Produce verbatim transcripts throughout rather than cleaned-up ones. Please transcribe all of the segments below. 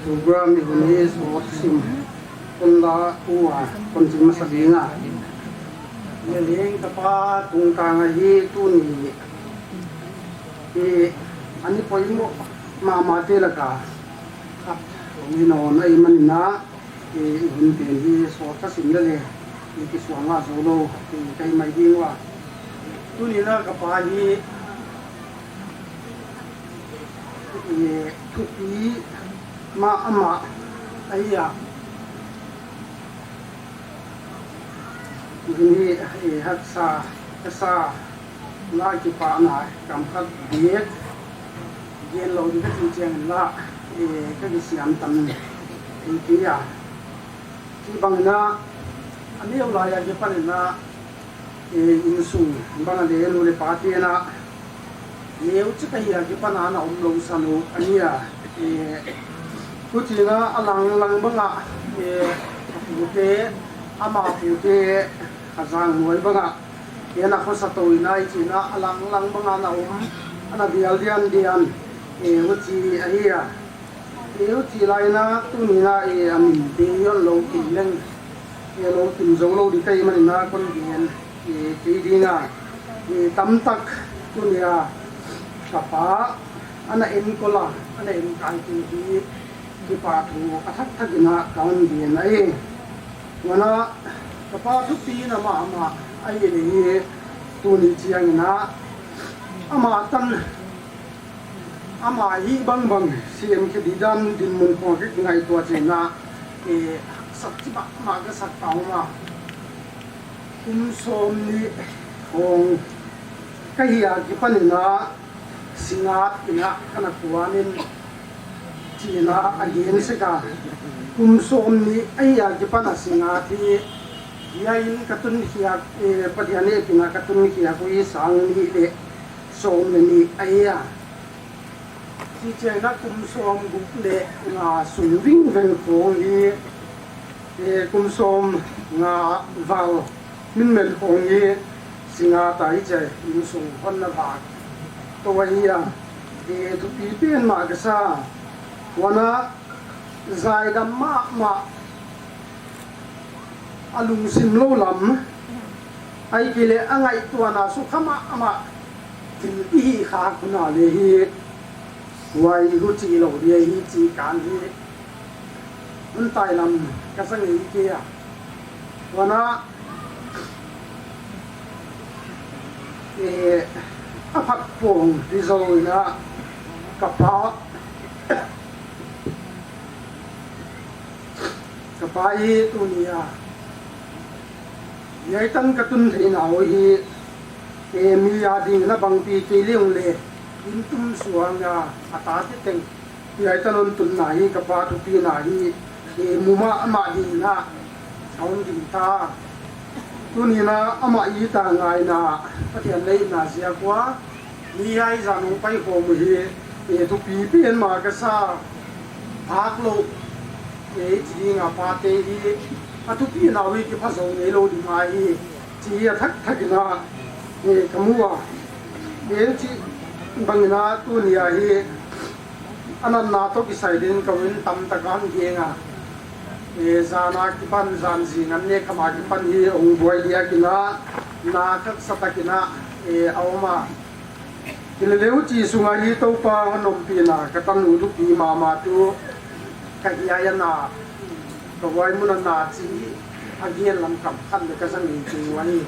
Program i hun hi sawt sim kon la uh a kon cin masa ding a. Leleng ka pa tungtang ahi tuni hi a ni poimawh mahmahte laka khat om hi nawn ahih manin ah, i hun pen hi sawt ka sim lele i kisuang ngah zo lo i ka hi mai ding uh a. Tuni na ka pa hi i thupi mah amah ahi a, hi i haksa ka sa na kipahna kam khat bek gen lo ding ka cih ciangin lah i ka kisiam tam hi kei a. Hih bangin ah a neu lai-a kipanin ah, e, innsung bang a le nu le pate in ah neu cik ahi a kipan a na om lo san uh a ni a, e, huci in ah a langlang bangah, e, a pute, ama pute a zang nuai bangah, e, na khuasa to in ah i cih in ah a langlang bangah na om, a na dial diandian, e, huci ahi a. E, huci lai in ah tuni in ah, e, a minte i on lo kei leng, e, lo kim zo lo ding ka hih manin ah kon gen, e, kei ding a, e, tamtak tuni a ka pa a na enkol a, a na enkai kei hi kipahthu a thakthak in ah ka hon gen ahi. Tua in ah ka pa thupi na mahmah ahi leh hi tuni ciangin ah ama tan ama hih bangbang siamkhia ding dan dinmun khawng a ka kingaihtuah ciangin ah, e, haksat ci mahmah ka sak ta om a. Kum sawm nih khawng ka hih a kipanin ah singat in ah ka na kuan in ci-in ah a gen sek a. Kum sawm nih ahi a kipan a singat hi hiah in ka tunkhiak, e, Pathian hehpihna ka tunkhiak uh hi sang nih le sawm le nih ahi a. Hih ciangin ah kum sawm guk le nga sung vingveng khawng hi, e, kum sawm nga val minmen khawng hi singat a hih ciang innsung honna vak to ahi a, e, thupi pen mah ka sa. Tua in ah zaidam mahmah a lungsim lo lam, ahih kei leh a ngaihtuahna sukha mahmah thil i hih khak hun a le hi, huai huci lo ding hi ci kan hi hun tai lam ka sa ngei kei a. Tua in ah, e, a phat pawng hi zo in ah ka pa ka pa hi tuni a hiai tan ka tun theihna uh hi, e, mi a dingin a bangpi kei leng le inn tum suang a a tate teng hiai tan hon tunna hi ka pa thupina hi, e, mu mahmah dingin ah a hon ding ta. Tuni in ah amah it a ngaihna Pathian na itna ziak uh a mi hiai zan hong paikhawm uh hi, e, thupi pen mah ka sa. Phak loh, e, ci ding a pate hi a thupina uh hi kipha zo ngei lo ding mah hi ci hi a thakthak in ah, e, ka mu a. E, ci bangin ah tuni a hi a natna tawh kisai dingin ka hun tamtak a hong gen a. E, zan a kipan zan zing an ne kham a kipan hi hong buai diakin ah na khaksa takin ah, e, a om a. Hi leh le huci sungah hi Topa hon ompihna ka tanu thupi mahmah tu ka hiai a na ka huai mun a na ci a gen lam kam khat le ka za ngei kei uh ahi.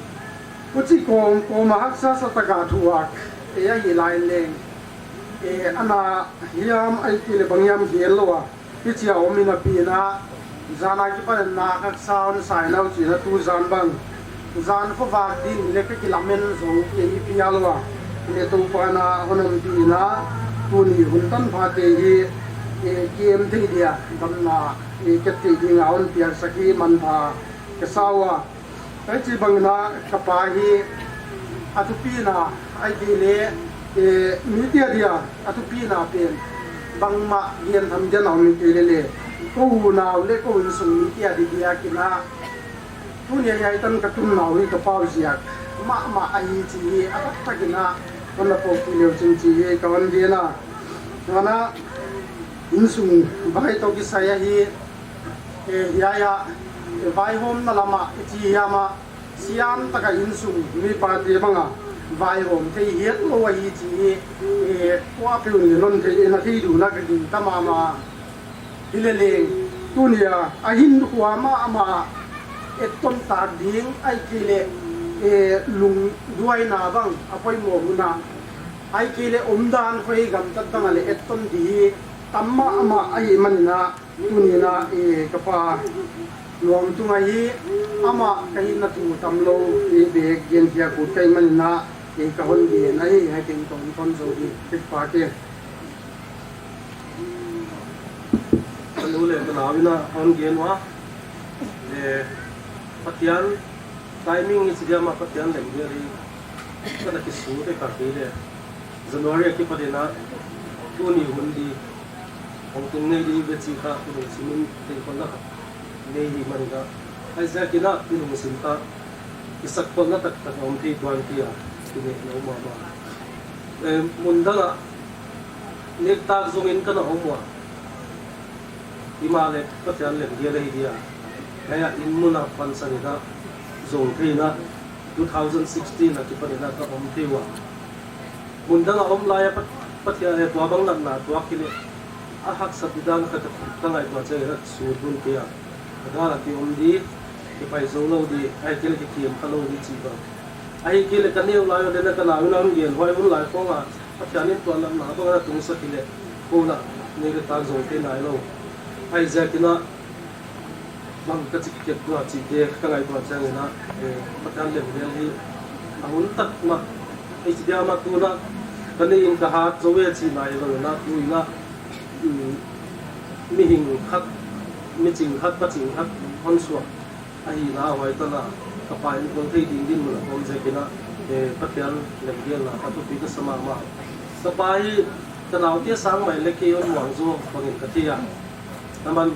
Huci kawmkawm a haksa sa tak a thuak ei ahi lai leng, e, a na hiam ahih kei leh bang hiam gen lo a hici a om in a pi in ah zan a kipan in na haksa hon sa in ah huci in ah tu zan bang zan khuavak ding le ka kilamen zo kei hi phial uh a. Hi leh Topa in ah hon ompih in ah tuni hun tanphate hi, e, kem theih dia damna, e, ket theih ding a hon piaksak hi manpha ka sa uh a. Ka ci bangin ah ka pa hi a thupina ahih kei leh, e, mite a dia a thupina pen bangmah gen tham dian a om hi kei leh le ko unau le ko innsung mite a di diakin ah tuni a hiai tan ka tunna uh hi ka pa uh ziak mahmah ahi ci hi a taktakin ah hon na pawlpih le uh cin ci hi ka hon gen a. Huan ah Innsung vai tawh kisai ahi, eh, hiai ah, eh, vaihawmna lamah i ci hiam ah, siam taka innsung mipate banga vaihawm thei hiat lo ahi ci hi, eh, tua peuh ni non thei, eh, na thei duhna ka gingta mahmah. Hi leleng, tuni a, a hinkhua mahmah etton tak ding, ahih kei leh, eh, lungduaina bang a poimawh hun ah, ahih kei leh omdan khuai gamtat bang ah leh etton ding hi tam mahmah ahih manin ah, tuni in ah, eh, ka pa Luang Tung ahi, amah ka hihna thu tam lo, eh, bek genkhia kul ka hih manin ah, eh, ka hon gen ahi, hei teng tawh hon zo hi, pek pa ke. Ka nu le ka nau in ah hon gen uh a, eh, Pathian timing i ci diam ah, Pathian lemgel hi. Ka na kisut e ka kei leh January a kipanin ah tuni hun di hong tung nei di ve ci kha, i lungsim in tengkholhna khat nei hi manin ah, ahi ziakin ah i lungsim ah kisakkolhna taktak a om thei tuan kei a, kineh lo mahmah. Eh, mundang ah nektak zongin ka na om uh a, himahleh Pathian lemgel ahi dia, hei a inn mun ah pansan in ah zong thei in ah, two thousand sixteen a kipanin ah ka om thei uh a. Mundang a om lai a Pat-, Pathian, eh, tua bang natna tuak hi leh a haksat ding dan khat ka ngaihtuah ciangin ah sut hun kei a, a gal a kiom di, kipai zo lo di, ahih kei leh kikiam kha lo di cih bang. Ahih kei leh ka neu lai uh leh na ka nau in ah hon gen, huai hun lai khawng ah Pathian in tua natna bang a na tungsak hi leh ko lah nektak zong thei nai lo. Ahi ziakin ah bang ka ci kik tua cihte ka ngaihtuah ciangin ah, eh, Pathian lemgel hi. A hun tak mah, hei ci diam ah tu in ah ka nei in ka hat zo e cihna hi lo in ah, tu in ah, mm, mihing khat, micing khat, pacing khat hon suak ahihna, huai tan ah ka pa in kol thei ding dinmun a ka om ziakin ah, eh, Pathian lemgelna a thupi ka sa mahmah. Ka pa hi ka naute sang mai leh kei hon muang zaw bangin ka thei a, aman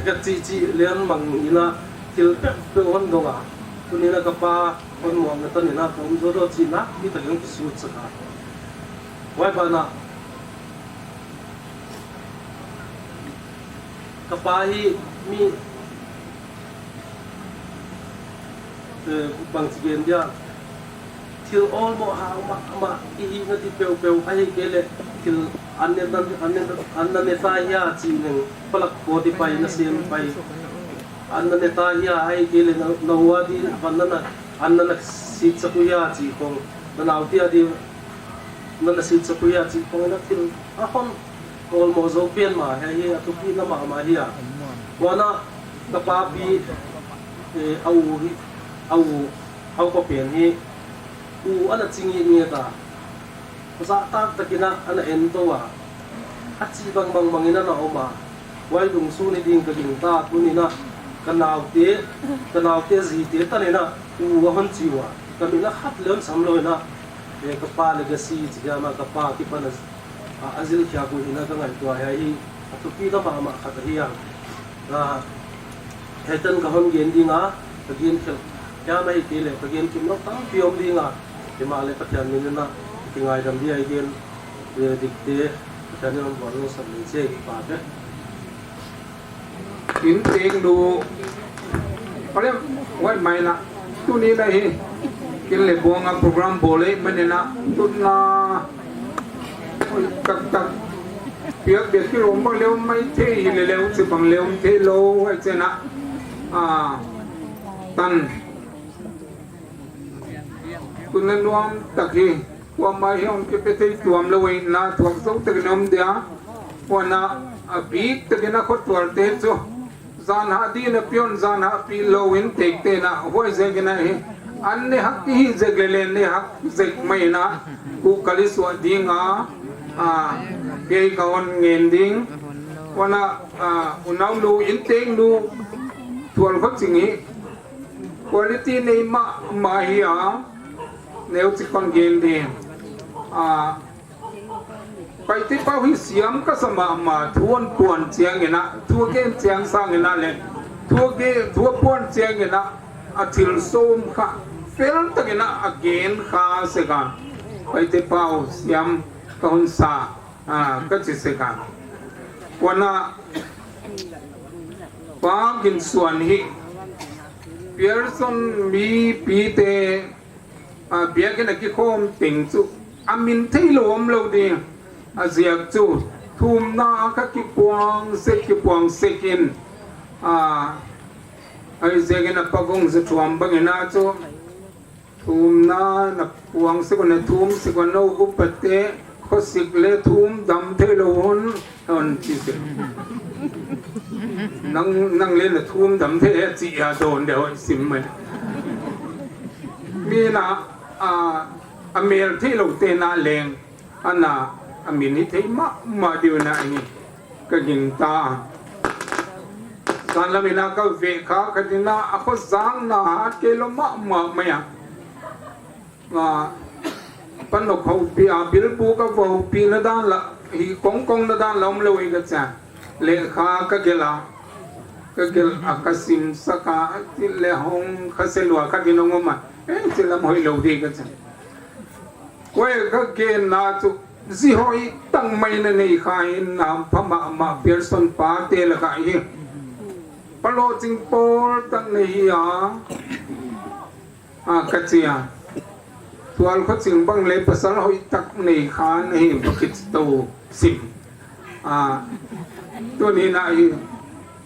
ka cihcih lian mang in ah thil peuhpeuh hon dong a, tuni in ah ka pa hon muang na tan in ah ka om zaw daw cih nakpi takin kisutsak a. Huai banah ka pa hi mi, eh, bangci gen dia, thil awlmawh hau mahmah i hihna di peuhpeuh, ahih kei leh thil an ne, an ne, an na ne ta hia cih neng palak kawt i pai, nasem pai, an na ne ta hia, ahih kei leh na, na u a di van na, na, an na na sitsak uh hia cih khong, na naute a di na na sitsak uh hia cih khong in ah thil a hon awlmawh zo pen mah hi a, hi a thupina mahmah hi a. Huan ah ka papi, eh, a u hi, a u, a u pa pen hi, u a na ci ngitnget a, zahtak takin ah a na ento a, a cih bangbang bangin a na om a. Huai lungsun hi ding ka gingta, tuni in ah ka naute, ka naute zite tan in ah u a hon ci uh a, ka min a khat leh hon sam lo in ah, eh, ka pa legacy ci diam ah, ka pa kipan a a, a zilkhiak uh hi in ah ka ngaihtuah hi a, hi a thupina mahmah khat ahi a. A, hei tan ka hon gen ding a, ka gen khelh hiam ahih kei leh ka gen kim lo tampi om ding a, himahleh Pathian min in ah kingaidam ding a, i gen, eh, dikte Pathian in hon vualzawl sak leng ci hi, kipak e. Innteeknu, pale, huai mah in ah, tuni in ah hi, kin le buang a program bawl ahih manin ah, tutna taktak piak bek kilawm bang leh om maithei hi leh leh, ci bang leh om thei lo, huai ciang ah, a, tan, tutna nuam tak hi. Kuamah hiam hong kipia thei tuam lo hi, na thuak zo takin om dia. Huan ah, a bik takin a khuatualte cu zan hah dih na pia un, zan hahpih lo in teekte in ah, huai ziakin ah hi, an ne hak i hih zek leh leh ne hak zek mah in ah, kuhkal i suah ding a, a, kei ka hon ngen ding. Huan ah, a, unau nu, innteeknu Thual Khua Cing hi. Quality nei mahmah hi a, neu ci kon gen ding. A, Paite Pau hi siam ka sa mahmah, thu a puan ciangin ah, thu a gen ciang sangin ah leh, thu a gen, thu a puan ciangin ah, a thil sawm kha, fel takin ah a gen kha sek a. Paite Pau siam ka hun sa, a, ka ci sek a. Kuana Pa Gin Suan hi Pearson mipite a biakinn a kikhawm teng cu a min thei lo om lo ding. A ziak cu thumna kha kipuang sek kipuang sek in a, a ziakin a Pa Vung Za Thuam bangin a cu thumna na puang sik un a thum sik un no upate khuasik le thum dam thei lo hun hon ci sik. Nang, nang le na thum dam thei he ci a dawn deuh hoih sim mai. Mi na a, a mel thei lo te na leng a na a min hi thei mahmah deuh na hi ka gingta. Zanlam ina ka veh kha ka dina a khuazakna hat kei lo mahmah mai a. Panok hopi a bilbu ka va hopi na dan la hi kongkong na dan la om lo hi ka cia. Lekha ka gel a ka gel a ka simsak a ti le hong kha se lua ka din hong om a. Eh, ci lam hoih lo dih ka cia. Kua ka genna cu zi hoih tak mai na nei kha in na pha mahmah Pearson pate lakah hi. Palawh cing pawl tak na hi a, a ka cia. Tual khuacing bang le pasal hoih tak nei kha na hi bakit to sim. A, tuni na hi,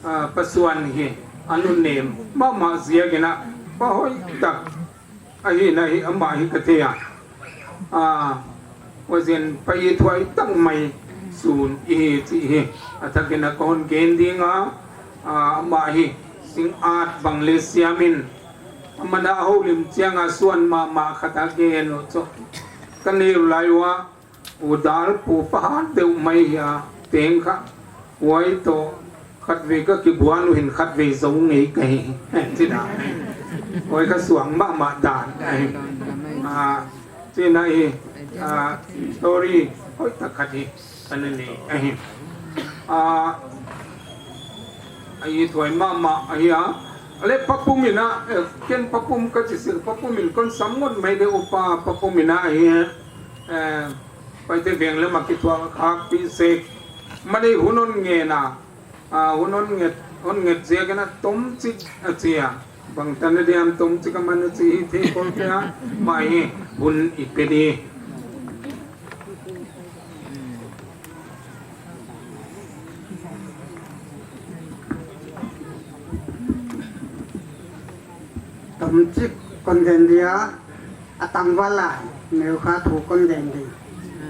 a, pasuan hi a nunnem mahmah ziakin a pa hoih tak ahi na hi amah hi ka thei a. A, Pasian pa i thuai tak mai sun i hi ci hi. A thakin a ka hon gen ding a, a, amah hi sing at bang le siamin a mana a holim cianga suan mahmah khat a gen uh cawh ka neu lai uh a. Pu dal pu pahat deuh mai hi a teng kha. Huai tawh khatvei ka kibuan uh hin khatvei zo ngei ka hi. Cina huai ka suang mahmah dan ahi. A, cina hi, a, story hoih tak khat hi ka na nei ahi. A, a i thuai mahmah ahi a. A le papum ina, eh, ken papum ka ci sik papum in kon sam ngot mai deuh upa papum ina ahi. Eh, Paite veng le mah kithuah khakpih sek. Manei hun hon ngen a, a, hun hon nget, hon nget ziakin a tomcik a ci a. Bangtan a diam tomcik a man a ci hi thei kol kei a, mah hi hun i pe di. Tomcik kon gen dia. A tangval lai neu kha thu kon gen ding.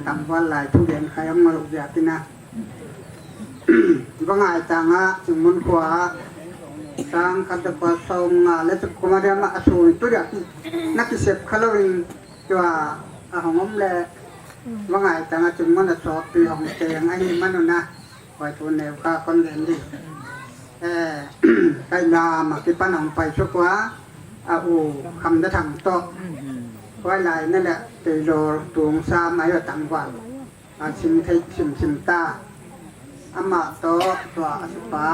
Tangval lai thu gen khai om ngalo biakina. Va ngai tanga Cingmun khua sang khat dapa sawm nga le tuk kuma dia ma a sui tu dia na kisep kha loin tua a hong om le va ngai tanga Cingmun a sawpi hong teng ahi manuna. Huai thu neu kha kon gen ding. Eh, kaina ma kipan hong pai suk ua a u kham da thang tawh. Huai lai na le Taylor tung sa mai a tangval. A sim thei sim sim ta. Amah tawh tua a sipa.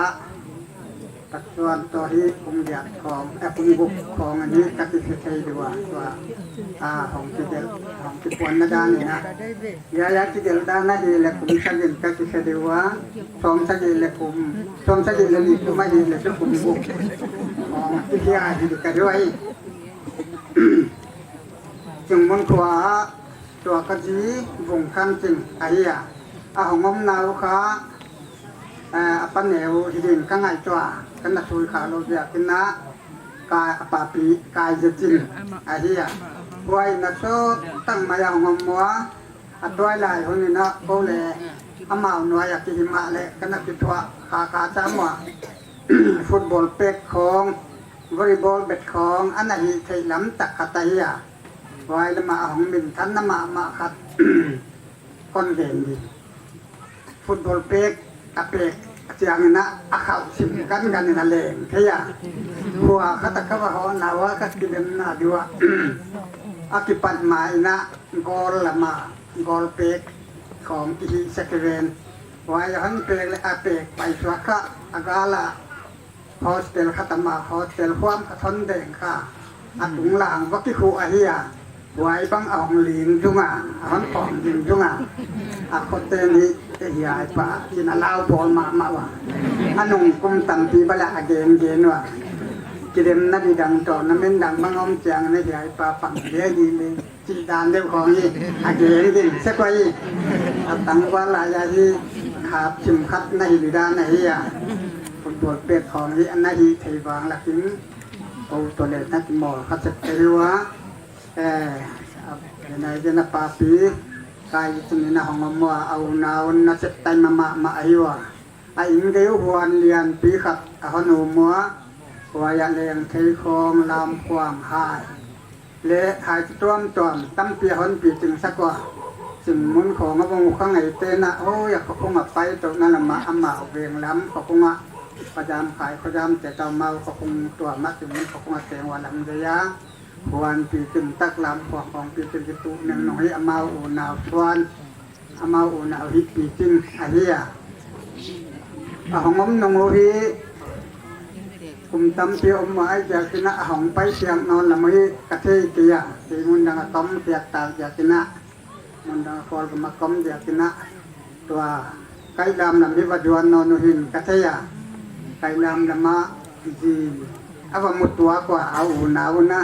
Taksuan tawh hi kum giat khawng, eh, kum guk khawng a nih ka kisia thei dua tua. A, hong kidel, hong kipuan na dan ina. Ya, ya, kidel dan na hi le kum sagin ka kisia dua. Sawm sagin le kum, sawm sagin le nih kum a hi le kum guk. Hong kisia hi ka dua hi. Cingmun khua ah tua ka zi Vung Khan Cing ahi a, a hong omna uh kha, eh, a paneu hi ding ka ngaihtuah, ka na sui kha lo biakinn ah, ka, a papi Kai Za Cin ahi a. Huai na sawt tang mai a hong om mua, a tuai lai hun in ah ko le amau nuai a kihim ah le ka na kithuah kha kha ca mua. Football pek khawng, volleyball bet khawng a na hih theih lam tak khat ahi a. Huai lamah a hong minthanna mahmah khat kon gen ding. Football pek a pek a ciangin ah a khauh sim gangan in a leng thei a. Khua khat a ka va hawhna ua ka kidemna dua a kipat ma in ah goal lamah goal pek khawng kihih sak i ven. Huai a hon pek le a pek paisuak kha a gal ah hostel khat a ma hostel huam khat hon deng kha a tunglang va kikhuh ahi a. Huai bang a hong ling zunga a hon pawm ding zunga a khote nih Hiai pa cin a lau pawl mahmah uh a, a nung kum tampi bala a gengen uh a, kidemna di dang tawh na men dang bang om ciangin a hiai pa pang dia di le cih dan deuh khawng hi. A gengen sek uh hi. A tangval lai-a hi. Hap sim khat na hi di dan ahi a, football pek khawng hi a na hi thei vang lakin ko tawh le na kimawl kha sek thei uh a. Eh, a, nai den a papi kai tunin a hong om uh a, a unau na sep tai mahmah ahi uh a. A inn gei uh huan lianpi khat a hon um uh a, huai ah leng thei khawng lam khuang hai le hai tuamtuam tampi a hon picing sak uh a. Cin mun khawng a vung uh kha ngeite na hoi a khuakhung a pai tohna lamah amau veng lam khuakhung ah khuazam khai khuazam te tau mau khuakhung tuam ah cin mun khuakhung a teng uh a lam gei a. Huan picing tak lam khuang khawng picing kituh neng nung hi amau unau suan amau unau hih picing ahi a. A hong om nung uh hi kum tampi om mah ai ziakin ah a hong pai siang nawn lam uh hi ka thei kei a. Kei mun dang a tom piak tak ziakin ah mun dang a khual gam a kom ziakin ah tua Kaihlam lam hi va duan nawn uh hin ka thei a. Kaihlam lam ah zi a va mu tuak uh a, a unau na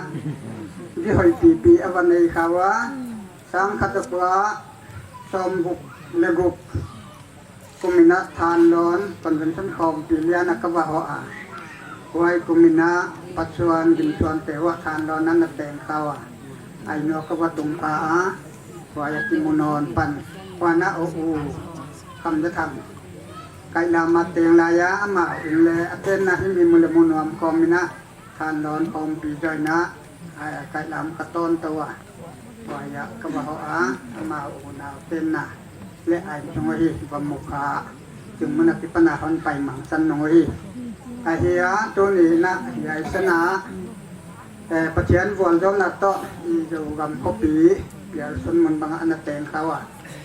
zi hoih pipi a va nei kha uh a. Sang khat a kua sawm guk le guk kumin ah Thanlawn Convention khawmpi lian ah ka va hawh a. Huai kumin ah Patsuan Gimsuan te uh ah Thanlawn ah na teng kha uh a. Ai nuak ka va tung kha a. Huai a kimu nawn pan huan ah aw u Kham Za Tham Kaihlam ah teng lai a, amau inn le a tenna himhim mu le mu nuam khawmin ah Thanlawn khawmpi join ah Kaihlam ka tawn to a. Huai ah ka va hawh a, amau unau tenna le ai nung uh hi va mu kha. Cin mun a kipan a hon pai mangsan nung uh hi. Ahi a, tuni in ah hiai san a, eh, Pathian vualzawlna tawh i Zogam khuapi Pialsun mun bang ah a na teng kha uh a.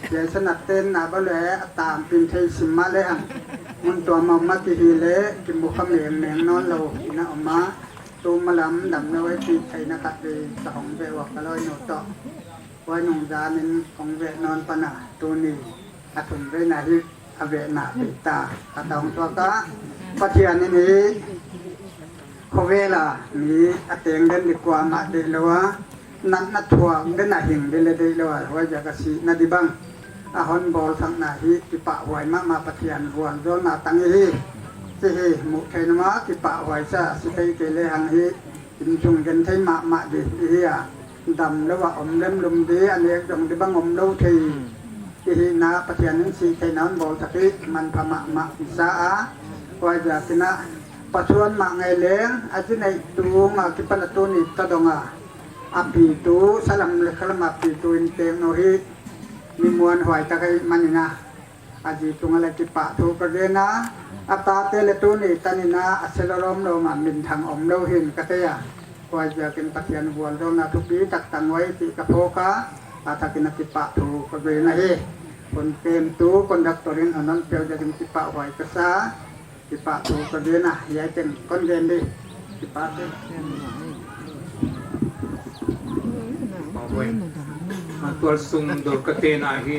Hiai san a tenna bang le a tampin thei sim mah le hang mun tuam a om a kihi le kimu kha mengmeng nawn lo in a om a. Tu malam damlo ei cih theihna khat vei ka hong veh uh a ka lawinu tawh. Huai nungzan in hong veh nawn pan a tuni a thum veina hi a vehna vei ta ka tawng tuak a. Pathian in hi khovel a mi a teng den di kuamah deih lo a, natna thuak den a hing di le deih lo a, huai ziak a sihna di bang a hon bawlsakna hi kipahhuai mahmah Pathian vualzawlna tang i hi. Ci hi muh theih nung a kipahhuai sa a si thei kei le hang hi. Inn sung gen thei mahmah di i hi a, dam lo a om lemlum di a nek zong di bang om lo thei i hihna Pathian in sih theihna hon bawlsak hi manpha mahmah i sa a. Huai ziakin ah Patsuan mah ngei leng a zi neih tung a kipan a tuni tawdong a a pitu salam le khalam a pitu in teng no hi. Mi muanhuai tak ahih manin ah a zi tungah le kipahthu ka gen a, a tate le tuni tanin ah a sia lawmlawm a minthang om lo hin ka thei a. Huai ziakin Pathian vualzawlna thupi tak tang uh hi cih ka phawk a, a thakin a kipahthu ka gen ahi. Hun pemtu conductor in hun hon pia uh ziakin kipahhuai ka sa. Kipahthu ka gen a, hiai teng kon gen di. Kipahthu. Tual sung Dorkate na hi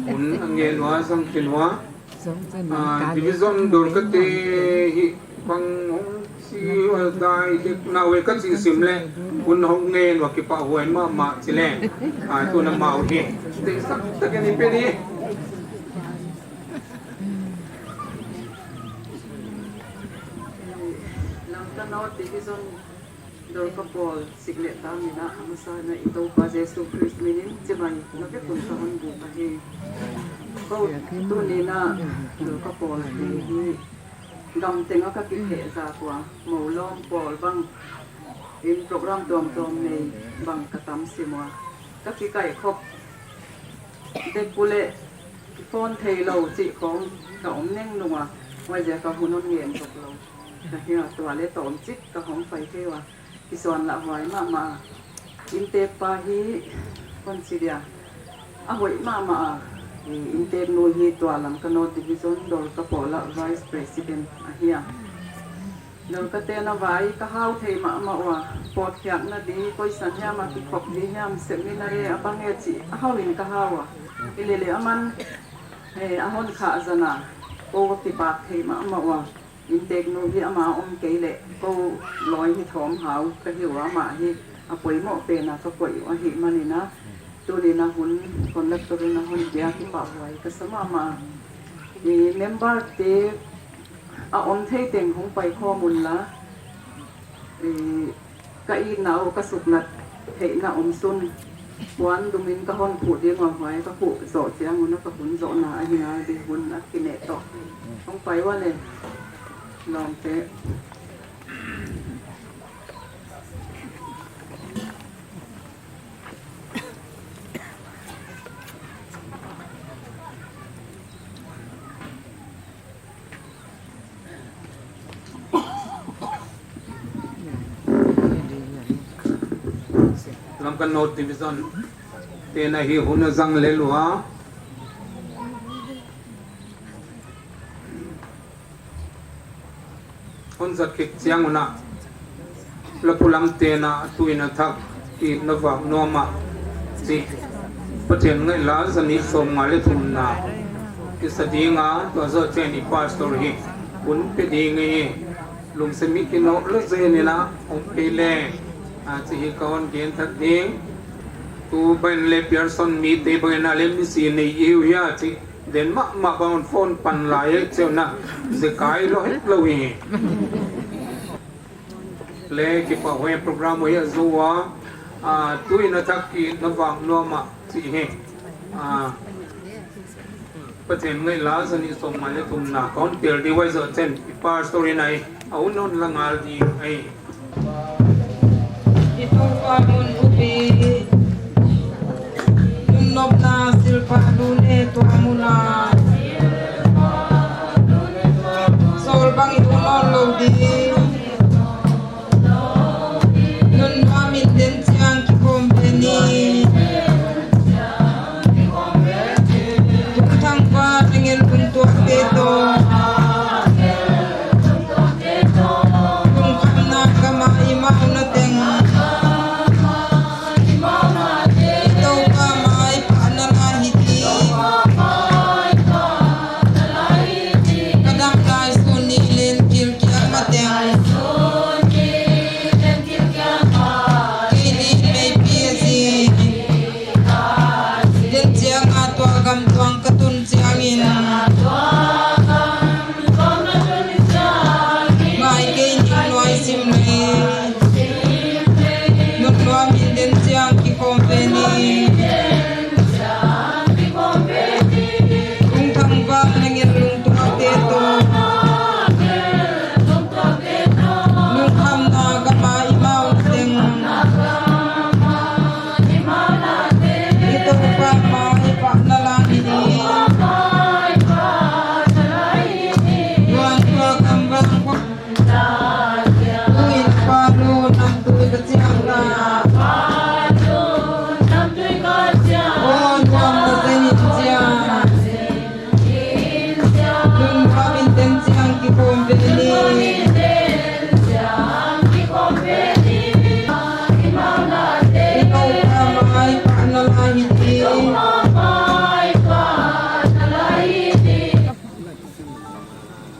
hun a ngen uh a, zang khin uh a. Division Dorkate hi bang hong si dai dek na uh e ka cih sim le hun hong ngen uh a kipahhuai mahmah ci le. Tu na mau hi. Tei sak tak in i pe di. Lamka North Division Dorka pawl sik le tang in ah a masa in ah i Topa Jesu Khrist min in cibai na vek un ka hon buk ahi. Ko tuni in ah Dorka pawl hi gam teng ah ka kipheh zak uh a, mo lawm pawl bang in program tuamtuam nei bang ka tam sim uh a, ka kikaih khop dek uh le phone thei lo cih khawng ka om neng nung a, huaiziak a hun hon ngen tok lo. Ka hia tua le tawmcik ka hong pai thei uh a, kisuanlahhuai mahmah a. Inntekpa hi kon ci dia a hoih mahmah a, innteknu hi tua Lamka North Division Dorka pawl ah Vice President ahi a. Dorkate na vai ka hau thei mahmah uh a, pawtkhiakna di koisan hiam a kikhop di hiam, seminary a bang e cih a hau in ka hau a. Hi lele a man He a hon khah zana ko ka kipak thei mahmah uh a, innteknu hi ama om kei leh ko lawi hi thawm hau ka hi uh a, amah hi a poimawh pena ka koih uh ahih manin a, tunin a hun conductor in a hon pia kipahhuai ka sa mahmah a. I member te a om thei teng hong pai khawm unla, i ka itna uh ka suknat theihna om sun puan dumin ka hon phuh ding uh a, huai ka phuh zawh ciangun a ka hun zawhna ahi ngal ding, hun a kineh tawh hong pai uh a le lawmte. Lamka North Division te'n ahi hun a zang lel uh a, hun zat khit ciangun a, Lapulam te'n a tu-in a thak itna vak nuam ah cih Pathian ngaihla zanih sawmnga le thumna kisa ding a, tua zawh ciang i pastor hi hun pia ding hi. Lungsim hi kinawh lo zenin a, hong pia le a cih hi ka hon gen thak ding. Tu bangin le Pearson mite bangin a le misi nei i hi uh hia cih den mahmah bang un phone pan lai e ceuh na, zekai lo het lo hi. Le kipahhuai program uh hi a zo a, tu-in a thak itna vak nuam ah cih hi. Pathian ngaihla zanih sawmnga le thumna ka hon tel ding uh a, zawh ciang i pastor in a hun hon la ngal ding hi. I Topa mun thupi, nunnopna silpah lu le tua mun a sawl bang i hun hon lo ding. Nunnuam in den ciang kikhawm ve ni. Lungthang pa tengin lungtuakte tawh, lungkhamna gam ah i mauna teng, i Topa mai pahna la hi ding. Ka dam lai sun ni len kilkial mateng, kei ni meipi a zi. Den ciang a tua gam tuang ka tun ciangin, ngai kei ning nuai sim le. Nunnuam in den ciang kikhawm ve ni. Lungthang pa tengin lungtuakte tawh, lungkhamna gam ah i mauna teng, i Topa mai pahna la hi ding. Luang tua gam bang tu-in pa lu namtui ka ciang na. Aw nuam na zen in ciang. Nunnuam in den ciang kikhawm ve ni. I Topa mai pahna la hi ding.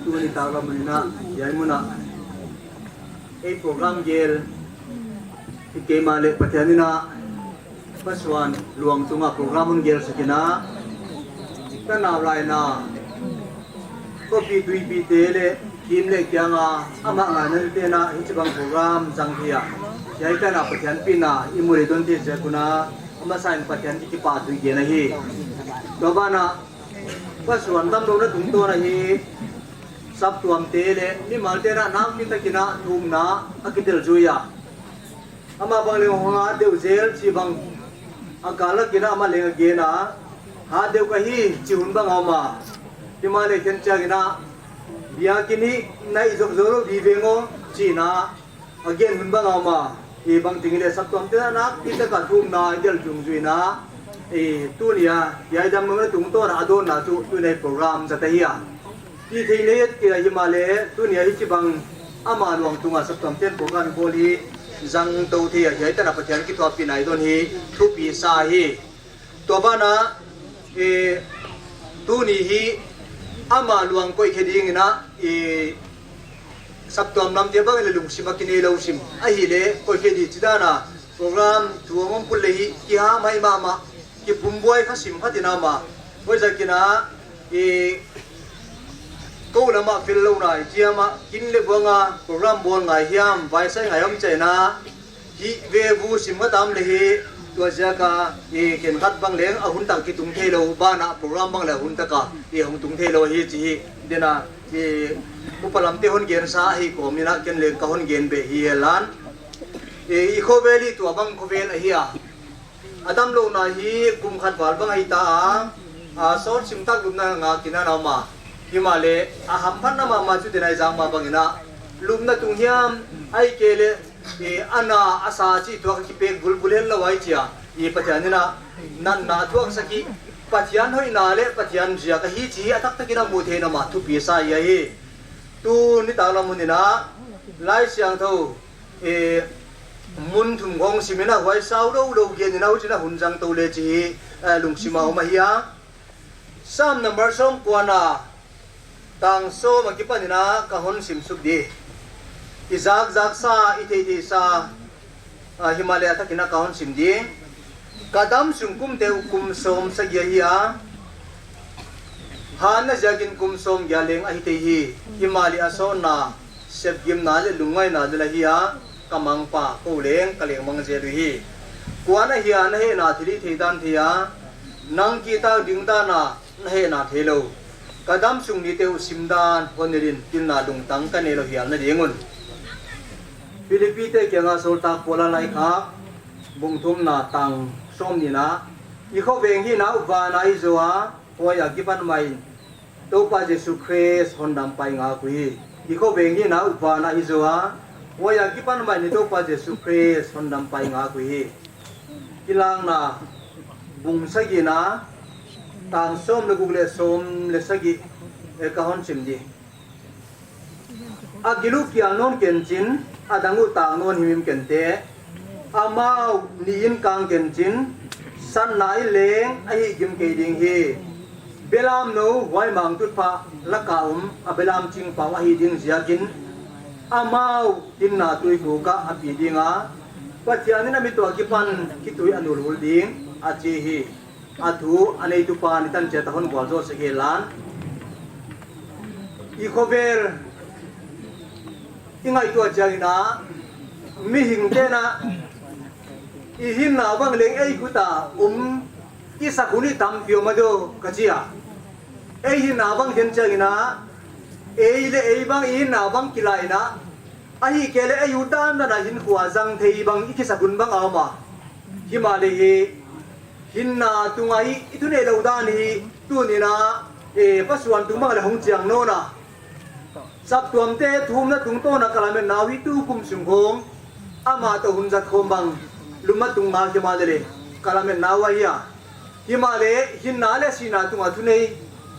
Tuni tak lam in ah, hiai mun ah ei program gel hi keimah leh Pathian in ah, Pasuan luang tungah program hon gelsak in ah, ka nau lai na khuapi tuipite leh kim leh kiang a amah ngaina te'n ah hichibang program zang thei a, hiai tan ah Pathian pina i mu leh don thei ziak un ah, a masa in Pathian kipahthu i gen ahi. Tua banah Pasuan damlohna tungtawn ahi saptuamte leh mimalte'n ah nakpi takin ah thumna a kitel zui a, amah bang leng hong hat deuh zel chih bang a kal lak in ah amah leng a gen a, hat deuh ka hi chih hun bang a om a, himahleh khenciak in ah biakinn hi naih zokzo lo ding veng aw chih in ah a gen hun bang a om a, hih bang teng in leh saptuamte'n ah nakpi takin thumna i tel dungzui in ah, tuni a hiai damlohna tungtawn a dawnna chu tuni a i program zat ahi a, hih theih nei et kei a, himahleh tuni a hichibang ama luang tungah saptuamte'n program i bawl hi zang to thei a, hiai tan ah Pathian kithuahpihna i don hi thupi sa hi. Tua banah, eh, Tuni hi ama luang koihkhia dingin ah, i saptuam lamte bangin le lungsim a kinei lo sim ahih leh koihkhia dih ci dan a program thu a om pul le hi kiham hai mahmah, kipumbuai kha sim khatin ama. Huaizakin ah, i ko lamah fel lo nai ciamah kin le buanga program bawl ngai hiam, vaisai ngai om ciaina hih ve vu sim kha tam le hi. Tua ziaka i khenkhat bang leng a hun tak kitung thei lo, banah program bang le a hun taka i hong tung thei lo hi ci hi. Dena i upa lamte hon gensa ahi kawmin ah ken leng ka hon gen beh hi. Helan i, i khovel i tua bang khovel ahi a, a dam lohna hi kum khat val bang ahi ta a, a sawt sim tak lupna ngak in a na om a. Himahleh a hamphatna mahmah cu dena i zak mah bangin ah lupna tung hiam, ahih kei leh i a na a sa cih thuak a kipek bulbul het lo ai cia, i Pathian in ah natna thuaksak hi. Pathian hoihna le Pathian ziak ahi ci hi a taktakin a muh theih na mah thupi sa hi ahi. Tu nitak lam hun in ah Lai Siangtho, e, mun thum khawng simin ah huai sau lo lo genin ah hucin a hun zang to le ci hi, e, lungsim a om ahi a. Sam number sawm kuana tang sawm a kipanin ah ka hon simsuk dih. I zakzaksa, i theihtheihsa, a, himahleh a takin ah ka hon sim dih. Ka dam sung kumte uh kum sawm sagih ahi a, hanna ziakin kum sawm giat leng ahi thei hi. Himahleh a sawtna, sepgimna le lungngaihna le la hi a, ka mangpa ko leng ka lengmang zel uh hi. Kuan ahi a na hehna thil i thei dan thei a, nang kihtak ding dan a na hehna thei lo. Ka dam sung nite uh simdan hon nilhin, pilna lungtang ka nei lo hial nadingun. Filipite kiangah sawltak Paula laikhak bung thumna tang sawm nihna, i khuaveng hihna uh vana hi zaw a, huai a kipan mahin Topa Jesu Khrist hondampa i ngak uh hi. I khuaveng hihna uh vana hi zaw a, huai a kipan mahin Topa Jesu Khrist hondampa i ngak uh hi. Kilakna bung sagihna tang sawm le guk le sawm le sagih, e, ka hon sim dih. A gil uh kial nawn kencin, a dang uh tak nawn himhim kenteh. Amau ni in kang kencin, satna in leng a hih gim kei ding hi. Belamno huaimang tutphah lakah om a belam cingpau ahi ding ziakin amau hinna tuikhuk ah a pi ding a, Pathian in a mit uh a kipan khitui a nulhul ding a ci hi. A thu a neitupa ni tan ciat a hon gualzawh sek hen la. I khuavel i ngaihtuah ciangin ah, mihingte in ah i hinna bang leng ei khut ah om i sak hun i tampi om a do ka ci a. Ei hinna bang khen ciangin ah, ei le ei bang i hinna bang kila in ah, ahih kei leh ei ut dandan a hinkhua zang thei bang i kisak hun bang a om a. Himahleh hi hinna tungah hi i thuneih loh dan hi tuni in ah, e, pasuan tung bang le hong ciang nawn a. Saptuamte thumna tungtawn a ka lametna uh hi tu kum sung khawng amah tawh hun zat khawm bang lum a tung ngak himahleh le ka lametna uh ahi a. Himahleh hinna le sihna tungah thunei,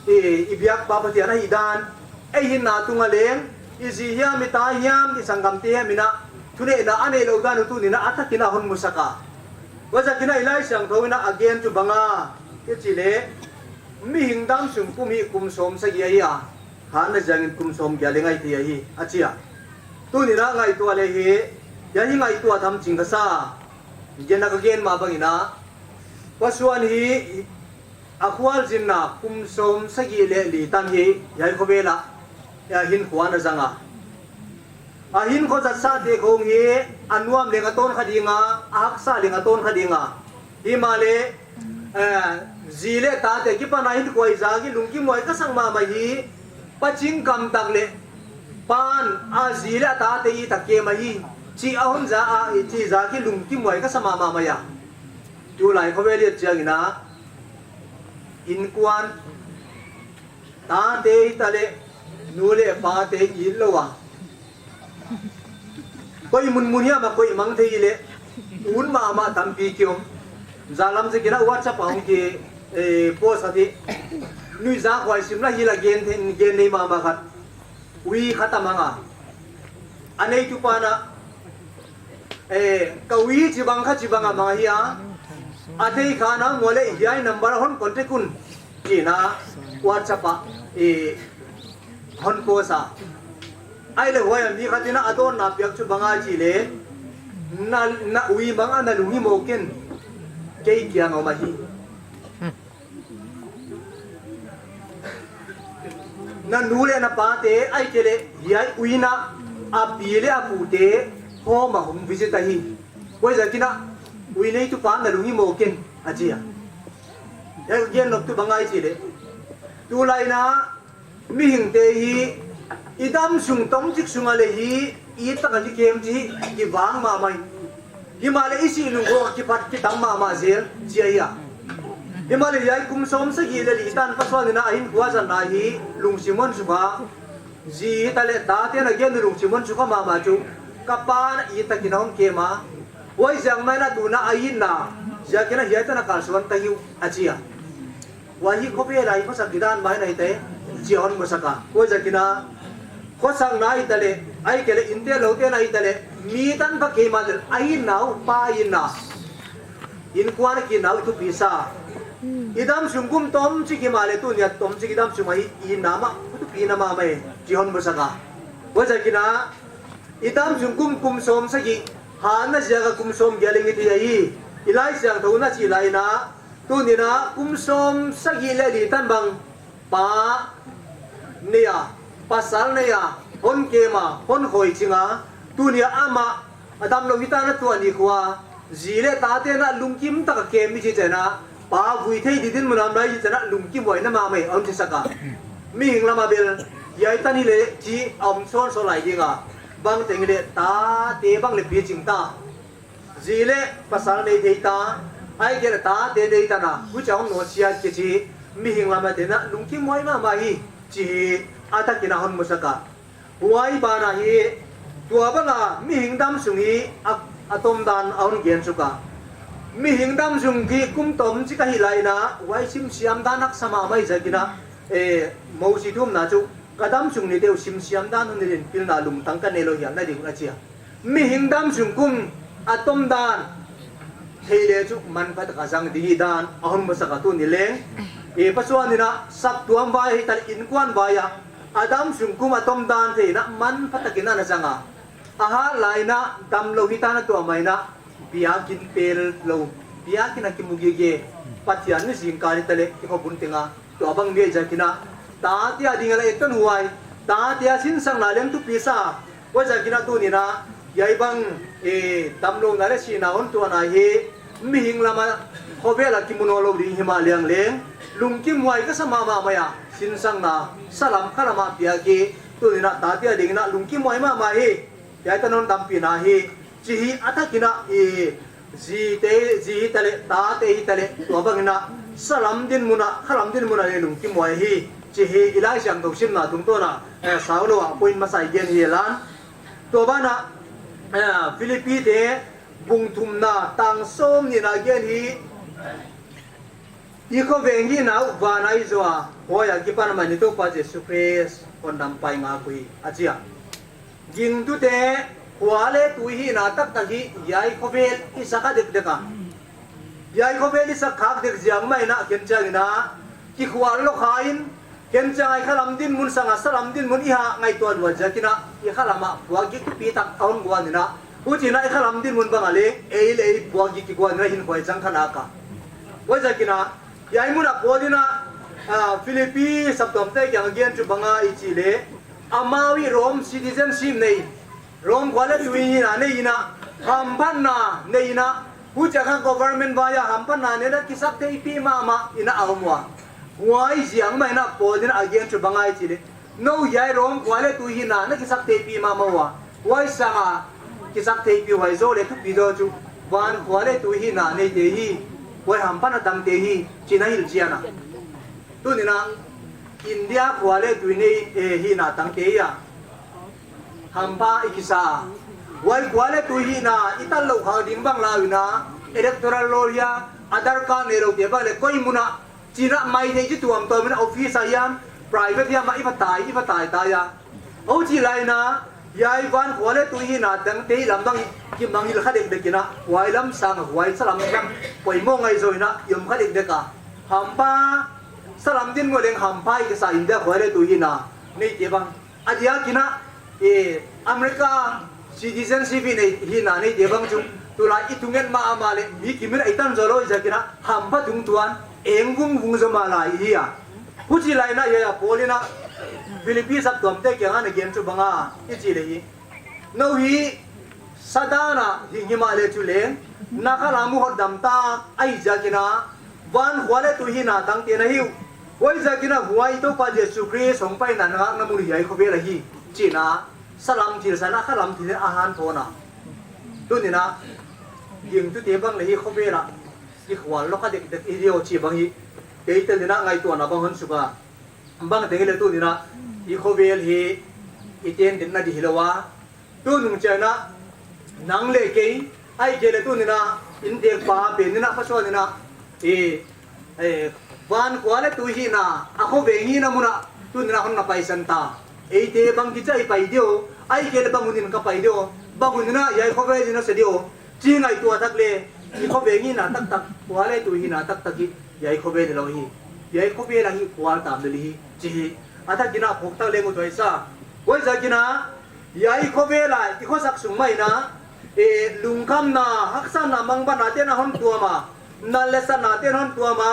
i, i biakpa Pathian ahih dan, ei hinna tungah leng i zi hiam, i ta hiam, i sanggamte hiam in ah thuneihna a neih loh dan uh tuni in ah a takin a hon musak a. Huaizakin ah i Lai Siangtho in ah a gen cu bang a i cih leh, mihing dam sung kum hi kum sawm sagih ahi a, hanna ziangin kum sawm giat leng ahi thei ahi a ci a. Tuni in ah ngaihtuah le hi, hiah hi ngaihtuah tham cing ka sa. Gen a ka gen mah bangin ah, pasuan hi a khualzinna kum sawm sagih le li tan hi, hiai khuavel ah, hiah hinkhua na zang a. A hinkhua zatsate khawng hi a nuam leng a tawn kha ding a, a haksa leng a tawn kha ding a. Himahleh, eh, zi le tate kipan a hinkhua i zak hi lungkimhuai ka sak mahmah hi. Pa cing kamtak le pan a zi le a tate i tak kem ahi cih a hon za a, i cih zak hi lungkimhuai ka sa mahmah mai a. Tulai khuavel i et ciangin ah, innkuan, tate hi ta leh nu le pate it lo a, koih munmun hiam a koih mang thei hi leh ut mahmah tampi ki om. Zalam zekin ah WhatsApp a hong ki, eh, post khat hi. Nuihzak huai sim lah hi lah gen thei, gen nei mahmah khat. Ui khat a mang a, a neitu pa in ah, eh, ka ui ci bang kha ci bang a mang ahi a, a thei kha na mual leh hiai number a hon contact un ci in ah, WhatsApp ah, eh, hon post a. Ai le huai a mi khat in a dawnna piak cu bang a ci le, na, na ui bang a na lung hi maw ken, kei kiang a om ahi. Na nu le na pate ai ke le hiai uina a pi le a pute home a hong visit ahi. Huaiziakin a ui neitu pa na lung hi maw ken a ci a. Hiai gen nop tu bang ai ci le, tulai na mihingte hi i dam sung tomcik sungah le hi i tak a kikem ci hi, kivang mahmah hi. Himahleh i sih nung khawng a kipat kitam mahmah zel ci ahi a. Himahleh hiai kum sawm sagih le li tan Pa Suan in a a hinkhua zatna hi lungsim hon suk a, zi hi ta le tate na gen uh lungsim hon suk a mahmah cu, ka pa na i takin a hong kem a, huaiziak mah in a tu in a a itna ziakin a hiai tan a kalsuan ta hi uh a ci a. Huai hi khuavel a i khuasak i dan mah hi na hi ta e, ci a hon musak a. Huaiziakin a khuasakna hi ta le, ai ke le innte lote na hi ta le, mi tanpha keimah le a itna uh pa itna, innkuan a ki itna uh i thupi sa. I dam sung kum tomcik himahleh tuni a tomcik i dam sung a hi itna mah i thupi na mahmah e, ci hon musak a. Huaiziakin a i dam sung kum, kum sawm sagih, hatna ziak a kum sawm giat leng i thei ahi. I Lai Siangtho na cih lai in a, tuni in a kum sawm sagih le li tan bang pa nei a, pasal nei a, hon kem a, hon khawi cing a, tuni a amah a dam lo hi ta na tuah ni khua, zi le tate na lungkim tak a kem i ci ciang a, pa vui thei ding dinmun a om lai i ci ciang a lungkim huai na mahmah e, a hon cisak a. Mihing lam a bel hiai tan hi le ci a om sawnsawn lai ding a, bang teng hi le tate bang le picing ta. Zi le pasal nei thei ta, ai ke le tate nei ta na, hucia hong nawt siat kici, mihing lam a ten a lungkim huai mahmah hi, ci hi a takin a hon musak a. Huai ban ah hi, tua bang a mihing dam sung hi a, a tomdan a hon gen suk a. Mihing dam sung hi kum tomcik a hi lai in a, huai simsiam dan haksa mahmah hi ziakin a, eh, Mosi thu omna cu, ka dam sung nite uh simsiam dan hon ni in pilna lungtang ka nei lo hiam na ding uh a ci a. Mihing dam sung kum a tomdan thei le cu manpha tak a zang ding hi dan a hon musak a, tuni leng, eh, Pa Suan in a saptuam vai a hi ta le innkuan vai ah a dam sung kum a tomdan thei in a manpha takin a na zang a. A hat lai in a dam lo hi ta na tuah mah in a biakinn pel lo, biakinn a kimu gige, Pathian ni zingkal hi ta le i khuabun teng a tua bang mi a hi ziakin a, tate a ding a la etton huai, tate a sinsakna leng thupi sa. Huaiziakin a tuni in a, hiai bang, eh, damlohna le sihna hon tuahna hi mihing lam a khuavel a kimu nawn lo ding hi mah liang leng, lungkim huai ka sa mahmah mai a, sinsakna salam khalam ah piak hi. Tuni in a tate a ding in a lungkim huai mahmah hi. Hiai tan hon dampihna hi, ci hi a takin a, i zite, zi hi ta le, tate hi ta le, tua bang in a salam dinmun ah, khalam dinmun ah le lungkim huai hi, ci hi. I Lai Siangtho simna tungtawn ah, eh, sau lo ah point masa i gen hi lan. Tua ban ah, eh, Philippi te bung thumna tang sawm nihna gen hi. I khuaveng hihna uh van a i zuak a, huai a kipan a mah in i Topa Jesu Khrist hon dampai ngak uh hi, a ci a. Gingtute khua le tui hihna taktak hi, hiai khuavel i sa kha dekdek a, hiai khuavel i sa khak dek ziak mah in a, khen ciangin a kikhual lo kha in, khen ciang a i khalam dinmun sang a salam dinmun i hah ngaihtuah luat ziakin a, i khalam ah puakgik thupi tak a hong guan in a, huci in a i khalam dinmun bang a le ei le ei puakgik kiguan in a, hinkhua i cang kha nak a. Huaiziakin a, hiai mun ah Paul in a, ah, Philippi saptuamte kiang a gen cu bang a i cih leh, amau i Rome citizenship nei, Rome khua le tui hihna nei in a, hamphatna nei in a, huci a kha government vai a hamphatna nei in a kisak theihpih mahmah in a a om uh a. Huai ziak mah in a Paul in a gen cu bang a i cih leh, no hiai Rome khua le tui hihna na kisak theihpih mahmah uh a, huai sang a kisak theihpih huai zaw le thupi zaw cu van khua le tui hihna neite hi, huai hamphatna tangte hi, ci in a hilhcian a. Tuni in a India khua le tui nei, eh, hihna tangte hi a, hampha i kisa a. Huai khua le tui hihna i tat loh khak ding bang lau in a, electoral roll hi a, Aadhaar card nei lote bang le koi mun ah, ci in a mai thei ci tuamtuam in a, office ah hiam, private hiam ah i va tai, i va taitai a. Huci lai in a, hiai van khua le tui hihna tangte hi lamdang kimangngilh kha dekdek in a, huai lam sang a huai sa lamdang poimawh ngaih zaw in a i om kha dekdek a. Hampha Salam din muh leng hampha i kisa India khua le tu hina neite bang, a diakin ah, eh, America citizenship i nei hina neite bang cu tulai i tunget mah amah le mi kimin a i tan zaw lo i ziakin ah hampha tungtuan eng vungvung zaw mah lai i hi a. Huci lai inah hiai a Paul inah Philippi saptuamte kiangah na gen cu banga i ci le hi. No hi Satan ah hing himah le cu leng na khalam uh hotdam tak ahi ziakin ah van khua le tu hina tangte na hi uh. Huai ziakin ah huai Topa Jesu Khrist hong paina na ngakna mun hiai khuavel ahi, ci-in ah salam thil san a khalam thil a hanthawn a. Tuni inah gingtute bang le hi khuavel ah i khual lo kha dekdek i hi diau ci bang hi. Kei tel inah ngaihtuahna bang hon suk a, bang teng hi le tuni inah i khuavel hi i ten den na di hi lo a. Tu nung ciang inah nang le kei, ahih kei le tuni inah innteekpa pen inah pasuan inah i, eh, van khua le tu hina a khuaveng hina munah tuni inah hon na paisan ta. Eite bang kici a i pai diau, ahih kei le bang hun in ka pai diau, bang hun inah hiai khuavel in a sia diau, ci ngaihtuah tak le i khuaveng hina taktak, khua le tu hina taktak hi hiai khuavel hi lo hi. Hiai khuavel ah hi khual tam lel hi ci hi. A thakin ah phawk tak leng uh tuaisa. Huai ziakin ah hiai khuavel ah i khuasak sung mah inah, eh, lungkhamna, haksatna, mangbatna te na hon tuam a, nat le satna te na hon tuam a,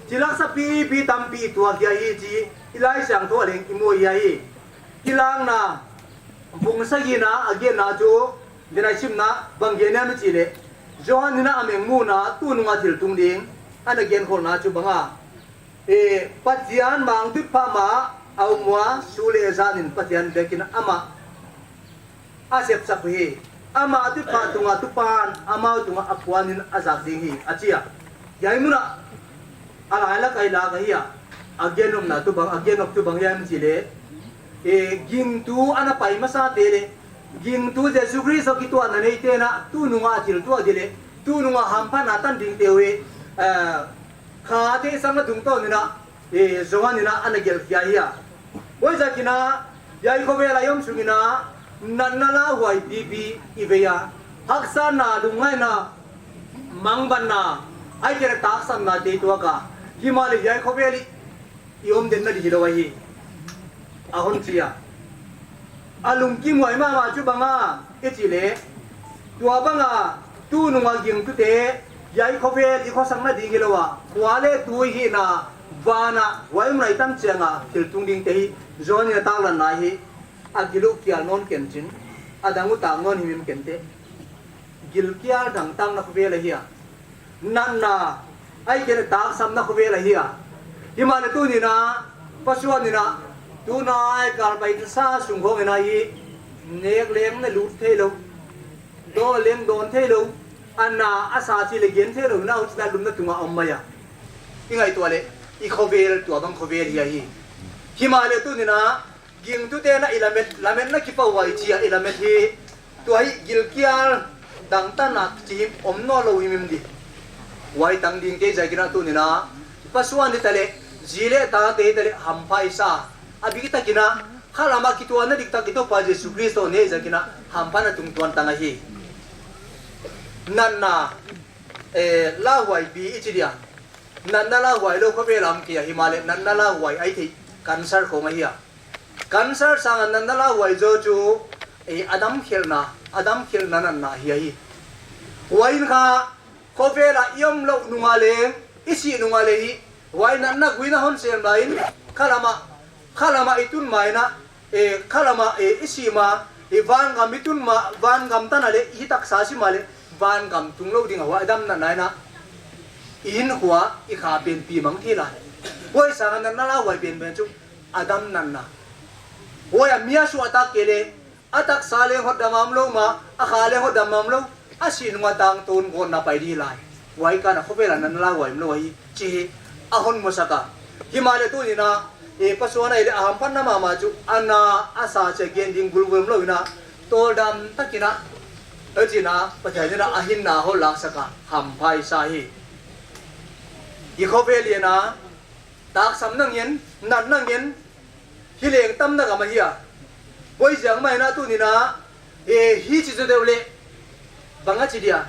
thil haksa pipi tampi i tuak hiai hi ci i Lai Siangtho ah leng i mu hiai hi. Kilakna bung sagihna a giatna cu, den a i simna bang gen hiam i cih leh, Johan inah a mengmuhna tu nungah thil tung ding a na genkholhna cu banga, eh, Pathian mangtutphah mah a um uh a, su le zan in Pathian biakinn amah a sepsak uh hi. Amah tutphah tungah tupan amau tungah a puan in a zak ding hi, a ci a. Hiai munah a lailak a i lak ahi a, a gennopna tu bang, a gennop tu bang hiam cih leh, eh, gingtu a na pai masate le gingtu Jesu Khrist tawh kituahna neite inah tu nungah a thil tuah dih le tu nungah hamphatna tan dingte uh hi, eh, kha theihsakna tungtawn inah, eh, Johan inah a na gelhkhia hi a. Huai ziakin ah hiai khuavel a i om sung inah natna lauhuai pipi i vei a, haksatna, lungngaihna, mangbatna, ahih kei leh taksapna te i tuak a, himahleh hiai khuavel i i om den na di hi lo ahi, a hon ci a. A lungkimhuai mahmah cu banga i cih leh, tua banga tu nungah gingtute hiai khuavel i khuasak nading hi lo a, khua le tu i hihna vanah huai mun a i tan ciangah thil tung dingte hi. Johan in a taklanna hi. A gil uh kial nawn kencin, a dang uh tak nawn himhim kenteh. Gilkial dangtakna khuavel ahi a, natna, ahih kei leh taksapna khuavel ahi a. Himahleh tuni inah pasuan inah tunai kal pai sa sung khawng inah hi, nek leng na lut thei lo, dawn leng dawn thei lo, a na a sa ci le gen thei lo inah huci inah lumna tungah a om mai a. I ngaihtuah leh i khuavel tua bang khuavel hi ahi. Himahleh tuni inah gingtute na i lamet, lametna kipahhuai ci a i lamet hi. Tua hi gilkial dangtakna ci hi om nawn lo himhim di. Huai tang dingte ziakin ah tuni inah pasuan dita le zi le tate hita le hampha i sa a, biktakin ah khalam ah kituahna diktak i Topa Jesu Khrist tawh nei ziakin ah hamphatna tungtuan tang ahi. Natna, eh, lauhuaipi i ci dia, natna lauhuai lo khuavel a om kei a, himahleh natna lauhuai a i theih cancer khawng ahi a. Cancer sangin natna lauhuai zaw cu, eh, a damkhialhna, a damkhialhna natna hi ahi. Huai in kha khuavel ah i om loh nungah leng, i sih nungah leng hi, huai natna gui in a hon sem lai in, khalam ah, khalam ah i tun ma inah, eh, khalam ah, eh, i sih ma, eh, vangam i tun ma, vangam tan a leh i taksa si ma leh vangam tung lo ding a, huai a dam natna inah i hinkhua i kha pen pi mang thei lai. Huai sangin natna lauhuai penpen cu a dam natna. Huai a mi a suahtak kei leh a taksa leng hotdam a om lo mah, a kha leng hotdam a om lo, a sih nungah tangtawn gawtna pai dih lai. Huai kan a khuavel a natna lauhuai om lo ahi ci hi a hon musak a. Himahleh tuni inah, eh, pasuan ahih leh a hamphatna mahmah cu a na a sa ci a gen ding gulgul om lo inah tawldam takin ah, a ci inah Pathian inah a hinna hon laksak a hampha i sa hi. I khuavel inah taksam nangin, nat nangin, hi leng tamna gam ahi a. Huai ziak mah inah tuni inah, eh, hi ci zaw deuh leh bang a ci dia,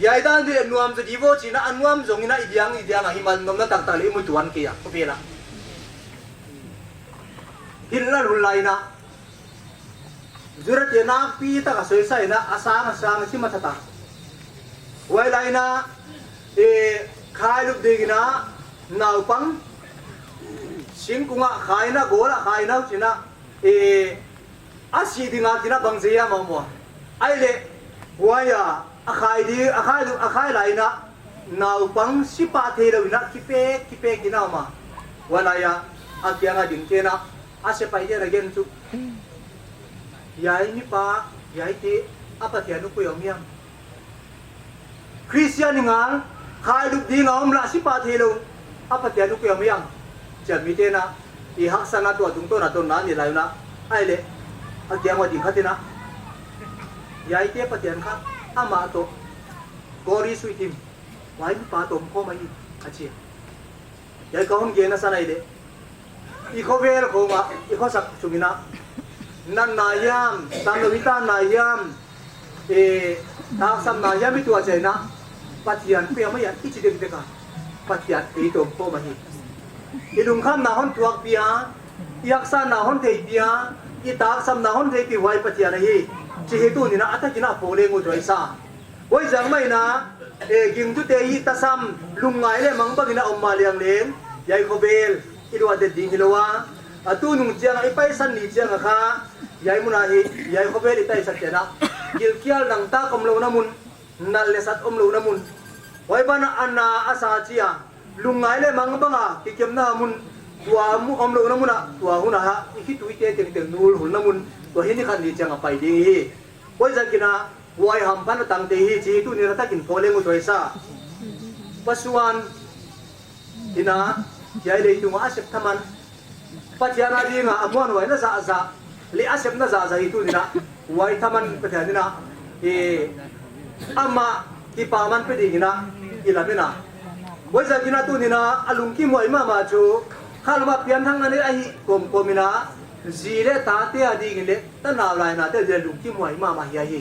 Hiai dan dih leh nuam zaw di vaw ci-in ah, a nuam zongin ah i diang i diang ah hi man, nuamna taktak leh i mu tuan kei a, khuavela. Hitler hun lai-in ah Judate nakpi tak a soisa in ah, a sang a sang a ci matha ta. Huai lai-in ah, eh, khailup dingin ah naupang singkung ah khai in ah, gawl ah khai in ah, huci-in ah, eh, a sih ding a, ci-in ah bang zia mah maw. Ahihleh huai a, a khai ding, a khai, a khai lai-in ah naupang si pah theilou in ah kipek kipek in ah om a. Huai lai-ah a kiang a dingte'n ah, a sepaihte na gen tuh, hiai mipa, hiaite a Pathian uh koi ah om hiam? Khristian hi ngal, khailup ding a om lah si pah theilou, a Pathian uh koi ah om hiam? Ci-a mite'n ah, i haksatna tua tungtawn a tawn na nei lai un ah, ahihleh a kiang uah ding khat in ah, hiaite Pathian kha amah tawh Gori Suithim, huai mipa tawh om khawm ahi, a ci a. Hiai ka hon gen a san ahihleh, i khovel khawng ah, i khuasak sungin ah, natna hiam, damlou i tanna hiam, eh, taksapna hiam i tuah chiangin ah, Pathian koi ah om hiam i ci dekdek a, Pathian ei tawh om khawm ahi. I lungkhamna hon tuakpih a, i haksatna hon theihpih a, i taksapna hon theihpih huai Pathian ahi, chih hi tuni-in ah a thakin ah phawk leng uh tuaisa. Huaiziak mahin ah, eh, gingtute hih tasam, lungngai leh mang bangin a om mah liang leng, hiai khovel i luah det ding hilou a, a tunung chiang a i paisan ni chiang a kha, hiai mun ah hi, hiai khovel i taisan chiang a, gilkial nangtak omlouhna mun, nat leh sat omlouhna mun, huai banah a na a sa ci a, lungngai leh mang bang a kikemna mun, tua mu-, omlouhna mun ah, tua hun ah i khituite tengteng nulhulna mun, tua hi ni khat ni chiang a pai ding hi. Huaiziakin ah huai hamphatna tangte hi, chih tuni-in a thakin phawk leng uh tuaisa. Pasuan in ah, hiai leitung ah a sep thaman, Pathian ading a a muanhuaina zahzah leh a sepna zahzah hi tuni-in ah, huai thaman Pathian in ah, eh, amah kipaman pe dingin ah i lamen a. Huaiziakin ah tuni-in ah a lungkimhuai mahmah chu, khalam ah pianthakna nei ahih kawmkawm in ah, zi leh tate adingin leh tanau lainate adingin lungkimhuai mahmah hi ahi.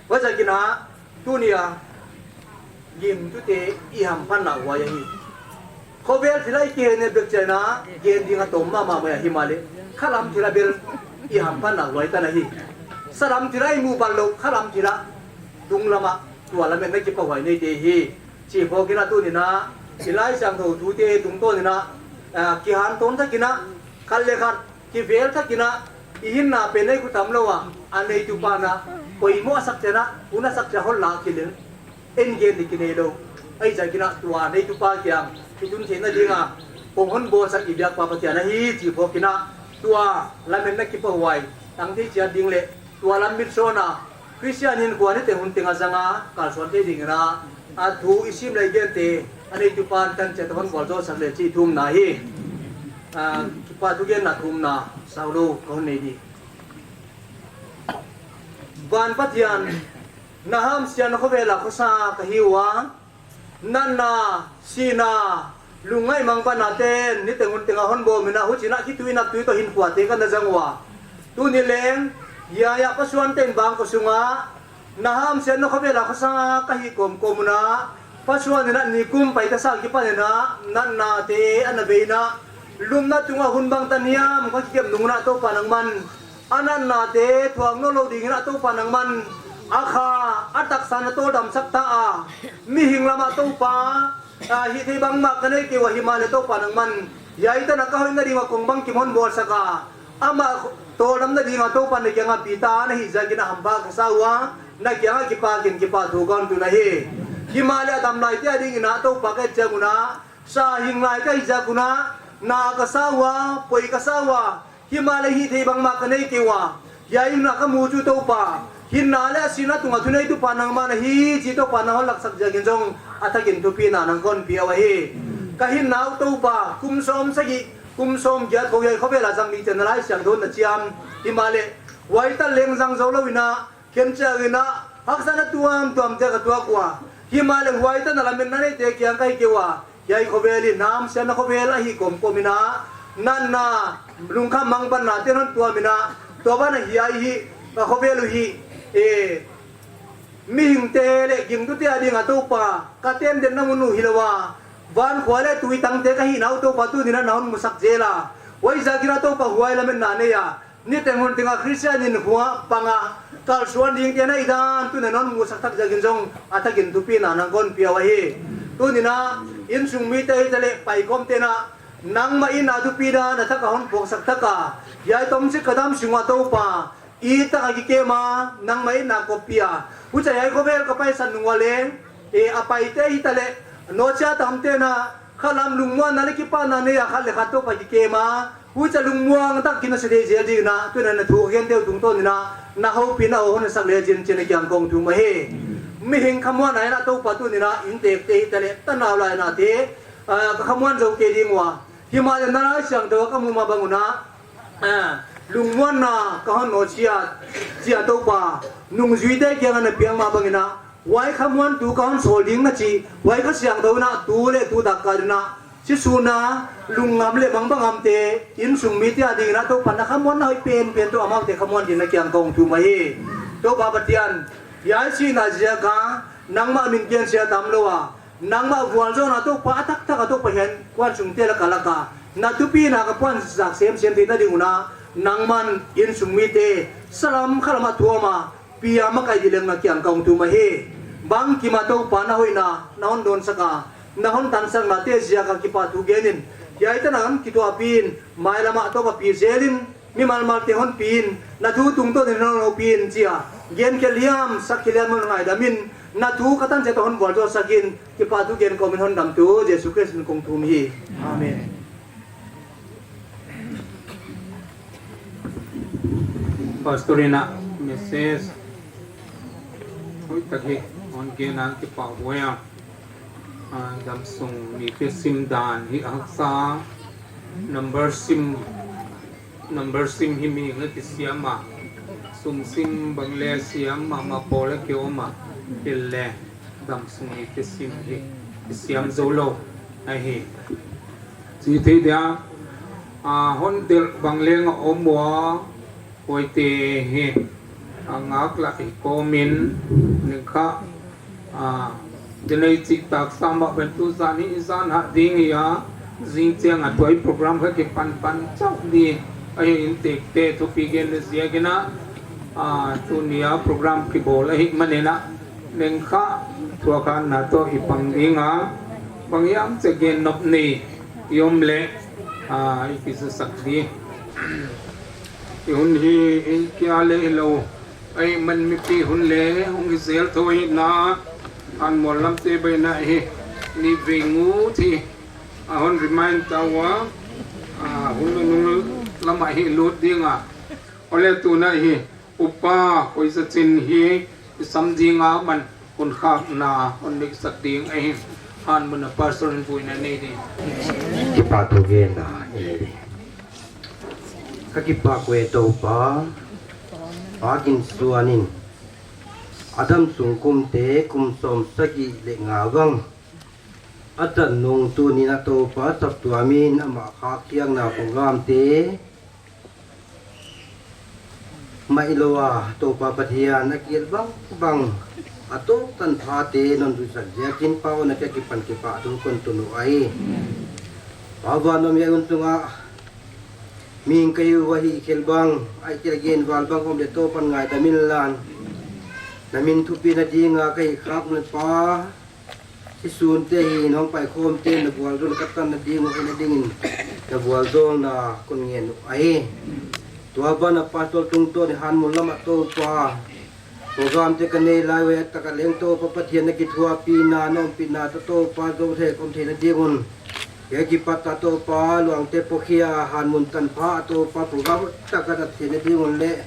Huaiziakin ah tuni a gingtute i hamphatna huai ahi. Khovel thil ah i kihehnem bek chiangin ah gen ding a tawm mahmah mai a, himahleh khalam thil ah bel i hamphatna huai tan ahi. Salam thil ah i muh bang lou, khalam thil ah, tunglam ah tua lametna kipahhuai neite hi. Chih phawkin ah tuni-in ah i Laisiangthou thute tungtawnin ah, ah, kihantawn takin ah, khat leh khat kivel takin ah, i hinna pen ei khutam lou a, a neitupa'n ah poimoh a sak chiangin ah, hun a sak chiangin ah hon lak khit leng, en gen ding kinei lou. Huaiziakin ah tua neitupa kiang i tun theihna ding a kong hon bawlsak i biakpa Pathian ahi, chih phawkin ah tua lametna kipahhuai tang thei chiat ding leh, tua lam mitsuan a, Khristian hinkhua ni teng hun teng a zang a kalsuan thei dingin ah, a thu i sim leh i gente a neitupa'n tan chiat a hon vualzawlsak leh chih thumna hi. Ah, kipahthu genna thumna sau lou ka hon nei ding. Van Pathian, na hamsiatna khovel ah khuasa ka hi ua, natna, sihna, lungngaih mangbatnate niteng hunteng a hon bawm in ah, huchiin ah khitui naptui tawh hinkhuate ka na zang ua, tuni leng hiai ah pasuante in bangkua sungah na hamsiatna khovel ah khuasa ka hih kawmkawm un ah, pasuan in ah nikum paita sa kipan in ah natnate a na bei in ah, lupna tungah hun bangtan hiam ka kikep nung un ah Toupa nangman a natnate thuak nawnlou dingin ah Toupa nangman a kha, a taksa na tawldamsak ta a, mihing lamah Toupa, ah, hih theih bangmah ka nei kei ua, himahleh Toupa nangman hiai tan a ka hoihna ding a kong bangkim hon bawlsak a, amah tawldamna ding a Toupa na kiangah pi ta na hih ziakin a hampha ka sa ua, na kiangah kipakin kipahthu ka hon tun ahi. Himahleh a dam laite adingin ah Toupa ka hih chiang un ah, sa hing lai ka hih ziak un ah na ka sa ua, poi ka sa ua, himahleh hih theih bangmah ka nei kei ua, hiai hun ah ka mu chu Toupa, hinna leh a sihna tungah thuneitu pa nangman ahi chih Toupa na hon laksak ziakin zong a thakin thupina nang ka hon pia uh ahi. Ka hinna uh Toupa, kum sawm sagih, kum sawm giat khawng hiai khovel ah zang ding chiang na Laisiangthou na chiam, himahleh huai tan leng zang zou lou in ah, khenchiang in ah haksatna tuamtuamte ka tuak ua, himahleh huai tan a lametna neite kiang ka hi kei ua, hiai khovel in na hamsiatna khovel ahi kawmkawm in ah, natna, lungkham mangbatnate hon tuam in ah, tua banah hiai hih ka khovel uh hih, eh, mihingte le gingtute a dingah Topa, ka tenden na mun uh hi lo a, vankhua le tuitangte ka hihna uh Topa, tuni-in ah na hon musak zel a, huai zakin ah Topa, huai lametna nei a, niteng hun tengah Khristian in khua panga kalsuan dingte na hih dan tuni-in ah na hon musak thak ziakin zong a thakin thupina nang ka hon pia uh ahi. Tuni-in ah innsung mite hi ta leh paikhawmte in ah nangmah in ah thupina na thak a hon phuaksak thak a, hiai tomchik ka dam sungah Topa, i tak a kikem a, nangmah in ah koppih a, huchia hiai khovel ka paisan nung ua leng, e, a paite hi ta leh, nawhchia tamte in ah khalam lungmuanna le kipahna nei a, khat le khat Topa kikem a, huchia lungmuang tak kinawsia thei zel dingin ah tuni-in ah na thu ka gente uh tungtawnin ah na hopihna uh hon sak lecin ci-in na kiang kong thum ahi. Mihing khamuanna in ah Topa, tuni-in ah inntekte hi ta leh tanau lainate, ah, ka khamuan zo kei ding uh a, himahleh na Laisiangtho ah ka muh mah bang un ah, ah, lungmuanna ka hon nawhchia, ci-a Topa, nungzuite kiangah na piak mah bangin ah, huai khamuan tu ka hon sawl ding na cih, huai Kha Siangtho in ah tu le tu dak kal in ah, sisun a, lungngam le mangbangamte, innsung mite a dingin ah Topa, na khamuanna hoih penpen tawh amaute khamuan dingin na kiang kong thum ahi. Topa Pathian, hiai sihna ziak a nangmah min gensia tam lo a, nangmah vualzawlna Topa, a taktak a Topa, hiai kuan sungte lak a lak a na thupina ka puanzak semsem theihna ding un ah, nangman innsung mite salam khalam ah thuam a, pia makaih ding leng na kiang kong thum ahi. Bangkim a Topa, na hoihna na hon dawnsak a, na hon tansaknate ziak a kipahthu genin, hiai tan a hon kithuahpih in, mailam ah Topa pi zelin, mimal malte hon pi in, na thu tungtawnin hon hopih in, ci-a gen khe liam, sak khe liam hon ngaidam in, na thu ka tan ciat a hon vualzawlsak in, kipahthu gen kawmin hon damtu Jesu Khrist min kong thum hi. Amen. Pastor in ah message hoihtak hi hon gen a, kipahhuai a, ah, damsung mite sim dan hi a haksa. Number sim, number sim hi mihing a kisiam a, sum sim bang le siam mahmah pawl a kiom a, hileh damsung mite sim hi kisiam zo lo ahi. Ci thei dia, a, hon delh bang leng a om ua, huaite hi a ngaklah hi kawmin, ning kha, a, dinei cihtak sam ah pen tu zan hi i zan hah ding hi a, zing ciang a tuai program kha kipanpan chauh ding ahi. Inntekte thupi gen na ziakin ah, a, tuni a program kibawl ahih manin ah, ning kha thuakhanna tawh i pang ding a, bang hiam cih gen nop nei i om leh, a, i kizasak ding. I hun hi i kia le hi lo ahih man mipi hun le hong hi zel tho hi na, hanmual lamte baihna hi ni vei ngut hi a hon remind ta ua, a, hun nunung lamah hi lut ding a, ole tuna hi upa koisa cin hi i sam ding a man hun khakna hon neihsak ding ahi. Hanmualna pastor in vuina nei ding. Kipahthu genna i nei ding. Ka kipak uh e Topa, Pa Gin Suan in a damsung kumte kum sawm sagih le nga bang a tan nung tuni-in ah Topa saptuam in amah khakpiakna programte mah hi lo a, Topa Pathian, a kigelh bangbang a tawp tanphate non zuihsak ziakin Pa aw, na kiang kipan kipahthu kon tun uh ahi. Pa van om hiai hun sungah mihing ka hi uh ahih khial bang, ahih khial gen val bang om leh Topa, ngaidam inla, na min thupina ding a ka hih khak na Pa, sisunte hi in, hong paikhawmte na vualzawlna ka tan nading uh, na dingin na vualzawlna kon ngen uh ahi. Tua ban a pastor tungtawn i hanmual lamah Topa, programte ka nei lai uh a tak ah leng Topa Pathian na kithuahpihna, na ompihna tawh Topa zo thei ka om theihna ding un, hiai kipat a Topa luangte pawkhia, hanmun tanpha a Topa program tak a na theihna ding un leh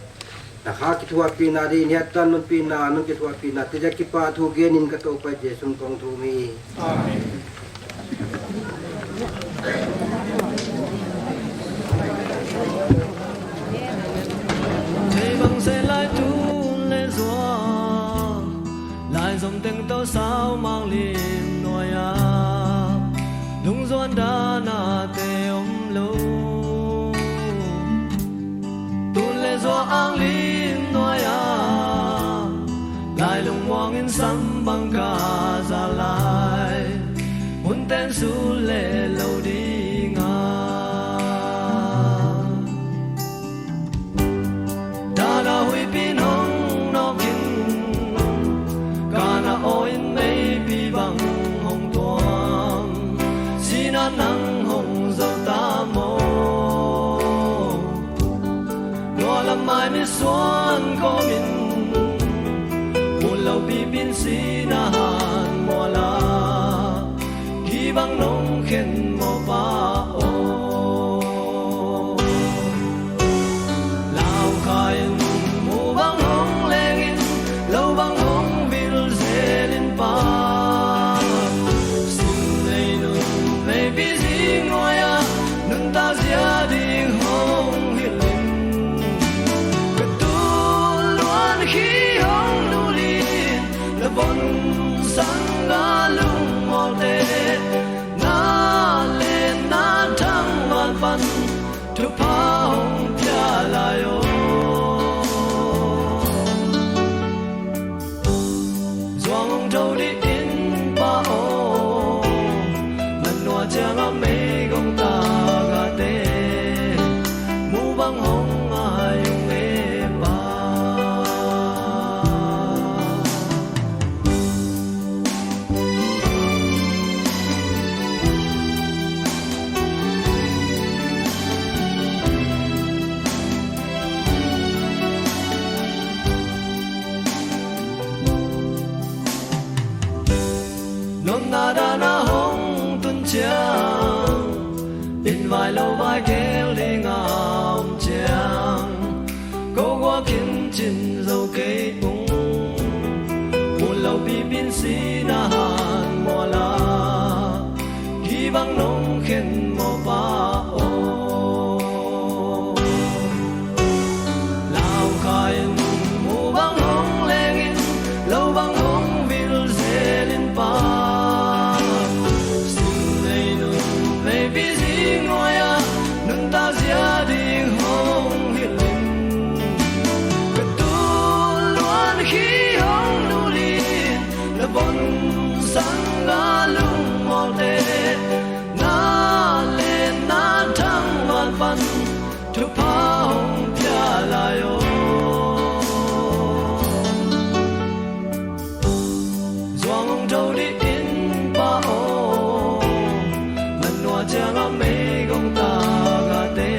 na kha kithuahpihna ding, hiai tan nong pihna, nong kithuahpihna te ziak kipahthu genin ka Topa Jesu min kong thum hi. Amen. Thei bang se lai tun le zuak, lai zom teng tawh sau mang lim nuai a, lungzuan dan a te om lo. Tun le zuak ang lim nuai a, lai lungmuang sam bang ka za lai, hun ten sul le lo ding a. Dana huipi in hong nawk in, Kana aw in meipi bang hong tuam, sihna nang hong zo ta maw? Nualam mai misuan kawmin, mun lo pipi in sihna han mual a, hi bang nong khen maw pa aw? Lau kha in, mu bang hong leng in, lo bang hong vil zel in pa, sim nei nun meipi zi nuai ah, nuntak zia ding hong hilh in. Ka tul luan khi hong nulh in, na von sang a lungmawlte, na len na thang van pan, thupha hong pia lai aw. Zuang hong tho dih in pa aw, na nua ciang a meigong tagahte, mu bang hong ngai ung e pa. Nopna dana hong tun ciang, inn vai lo vai gel ding a om ciang, ko guak in cin zo kei ung. Mun lo pipi in sihna han mual a, hi bang nong khen maw pa aw? Lau kha in, mu bang hong leng in, lo bang hong vil zel in pa, sim nei nun meipi zi nuai ah, nuntak zia ding hong hilh in. Ka tul luan khi hong nulh in, na von sang a lungmawlte, na len na thang van pan, thupha hong pia lai aw. Zuang hong tho dih in pa aw, na nua ciang a meigong tagahte,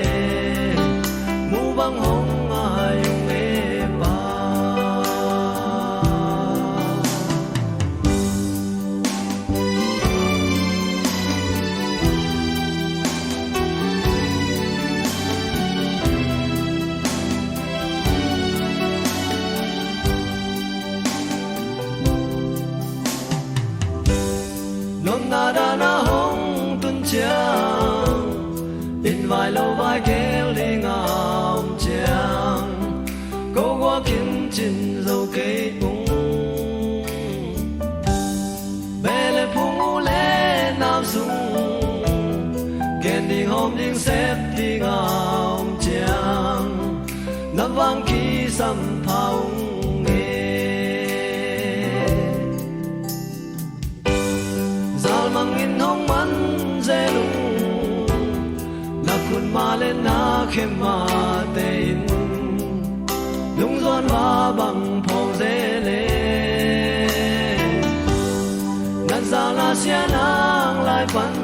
mu bang hong ngai ung e pa. Nopna dana hong tun ciang, inn vai lo vai gel ding a om ciang, ko guak in cin zo kei ung. Beh le phung, u le nau sung, gen ding hawm ding sep ding a om ciang, na vang kisam pha ung e. Zalmang in hong man zel ung, na khutma le na khemate in, lungzuan va bang phawng zel e. Na zala sia nang lai pan,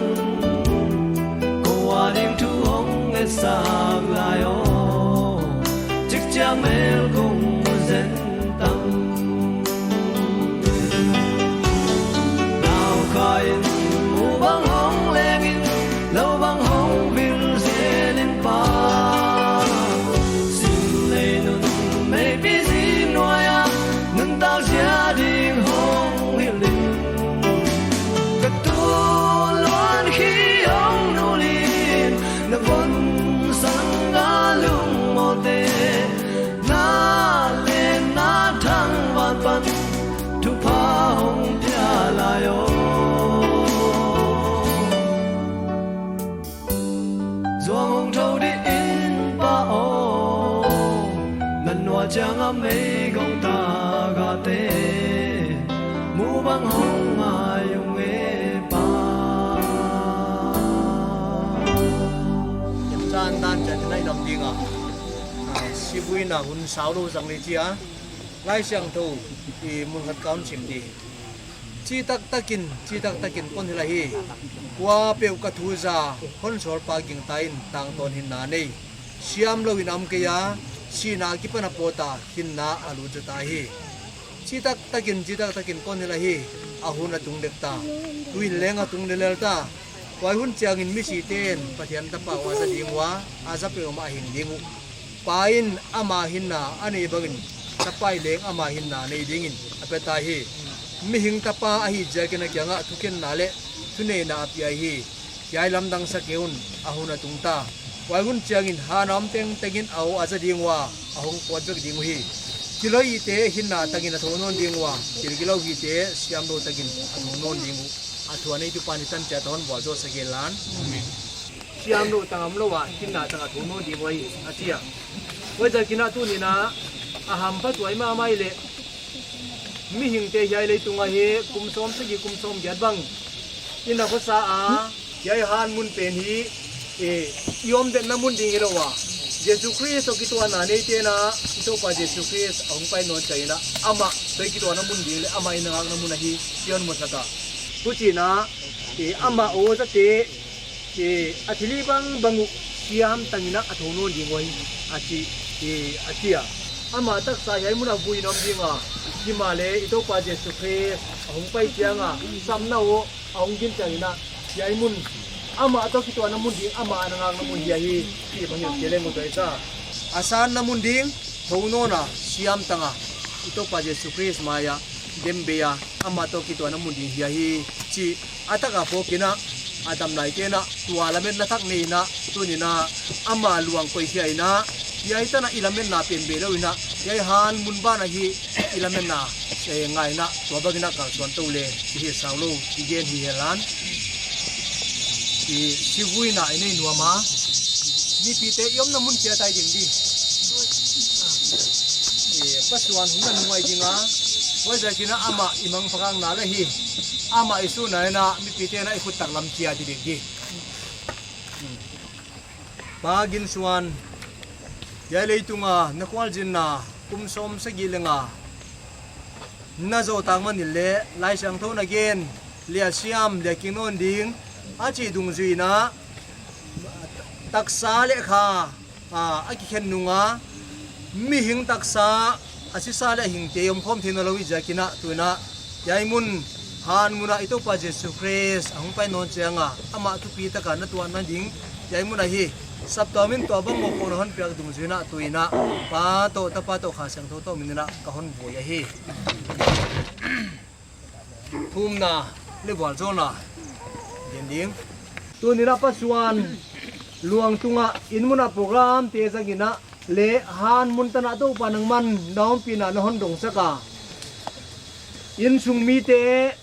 ko a ding thu hong etsak lai aw, cikciang mel kong zen tam. Lau kha in, mu bang hong leng in, lo bang hong vil zel in pa, sim nei nun meipi zi nuai ah, nuntak zia ding hong hilh in. Ka tul luan khi hong nulh in, na von sang a lungmawlte, na len na thang van pan, thupha hong pia lai aw. Zuang hong tho dih in pa aw, na nua ciang a meigong tagahte, Caan dan ciat in a i lam ding a, a, sibuina hun sau lo zang ni ci a, Lai Siangtho i mun khat ka hun sim ding. Citak takin, citak takin kon hilh ahi. Kua peuh ka thu za, hon sawlpa gingta in tangtawn hinna nei. Siam loin a om kei a, sihna a kipan a pawta hinna a lut zata hi. Citak takin, citak takin kon hilh ahi. A hun a tung dek ta. Tu in leng a tung lelel ta. Huai hun ciangin misite in Pathian Tapa uh a za ding uh a, a za peuhmah a hing ding uh. Pa in ama hinna a nei bangin Tapa in leng ama hinna nei dingin a pia ta hi. Mihing Tapa ahi ziakin a kiangah thukhenna le thuneihna a pia hi. Hiai lamdang sa kei un, a hun a tung ta. Huai hun ciangin han a om tengtengin a aw a za ding uh a, a hong kuat vek ding uh hi. Thil hoih hihte hinna tangin a tho nawn ding uh a, thil gilo hihte siam lo tangin a tho nawn ding uh. A thu a neitu pa ni tan ciat a hon vualzawl sa gen lan. Siam lo tang a om lo a, hinna tang a tho nawn ding uh hi, a ci a. Huai ziakin a tuni in a, a hampha tuai mahmah leh, mihingte hiai leitung ahi kum sawm sagih kum sawm giat bang in a khosa a, hiai han mun pen hi, e, i om detna mun ding hi lo a, Jesu Khrist tawh kituahna neite in a, i Topa Jesu Khrist a hong pai nawn ciangin a, amah tawh i kituahna mun ding leh amah i na ngakna mun ahi, Zion musak a. Huchiin a, e, amah aw zate, e, a thilhih bangbang uh siam tangin a tho nawn ding uh hi, a ci, e, a ci a. Amah taksa hiai mun a vui in om ding a, himahleh i Topa Jesu Khrist a hong pai ciang a, sapna aw a hong gin ciangin a, hiai mun, amah tawh kituahna mun ding, amah a na ngakna mun hiai hi, cih bang hiam cih leh ngaihtuah i sa. A sanna mun ding, tho nawn a, siam tang a, i Topa Jesu Khrist mai ah, dem bei a, amah tawh kituahna mun ding hiai hi, cih a tak a phawk in a, a dam laite in a, tua lametna thak nei in a, tuni in a, ama luang koih khia in a, hiai tan a i lametna pen bei lo in a, hiai han mun ban ahi i lametna, eh, ngai in a, tua bangin a kalsuan to leh, i hih sau lo, i gen hi hen lan. I sibuina i nei nuam a, mipite i omna mun ciat a i ding ding. I Pa Suan hong na nungai ding a, huai ziakin a amah i mangpakna leh hi, amah i suhna in a, mipite in a i khut taklam ciat i ding ding. Pa Gin Suan, hiai leitung a na khualzinna kum sawm sagih leh nga na zawh tak manin leh Lai Siangtho na gen, leh a siam, leh a kingnawn ding a cih dungzui in a, taksa leh kha, a, a kikhen nung a, mihing taksa a sisa leh a hingte i omkhawm thei nawn lo i ziakin a, tu in a, hiai mun, han mun a i Topa Jesu Khrist a hong pai nawn ciang a, amah thupi tak a na tuahna ding, hiai mun ahi, saptuam in tua bang mawhphawkna hon piak dungzui in a, tu in a, Pa tawh, Tapa tawh, Kha Siangtho tawh min in a ka hon buai ahi. Thumna leh vualzawlna gen ding. Tuni in a Pa Suan luang tung a inn mun a programte zang in a, leh han mun tan a Topa nangman na ompihna na hon dongsak a, inn sung mite,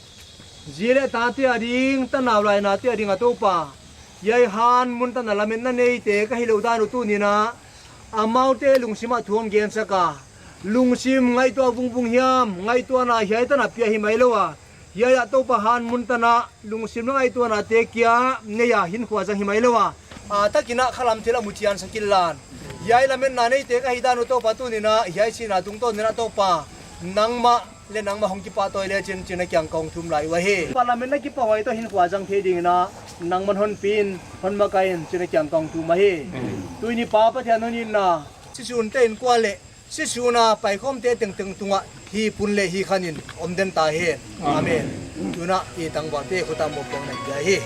zi leh tate a ding, tanau lainate a ding a Topa, hiai han mun tan a lametna neite ka hih louh dan uh tuni in a, amaute lungsim ah thu hong gensak a, lungsim ngaihtuah vungvung hiam, ngaihtuahna hiai tan a pia hi mai lo a, hiai ah Topa han mun tan a lungsim leh ngaihtuahnate kia nei a, hinkhua zang hi mai lo a, a, takin a khalam thil a mu cian sak in lan. Hiai lametna neite ka hih dan uh Topa tuni in a, hiai sihna tungtawn in a Topa, nangmah leh nangmah hong kipahtawi lecin, ci-in na kiang kong thum lai uh ahi. Pa, lametna kipahhuai tawh hinkhua zang thei ding in a, nangman hon pi in, hon makaih in, ci-in na kiang kong thum ahi. Tuni Pa Pathian hon itna, sisunte in kual leh, sisun a paikhawmte tengteng tungah, hih pun leh hih khan in om den ta hen. Amen. Tu in a i tangvalte khut ah mawhpuakna i pia hi.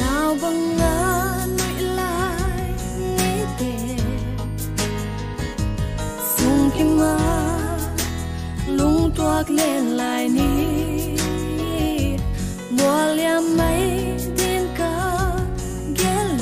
Nau bang a nuih lai ni te, sung kim a lungtuak len lai ni, mual liam mai ding ka gel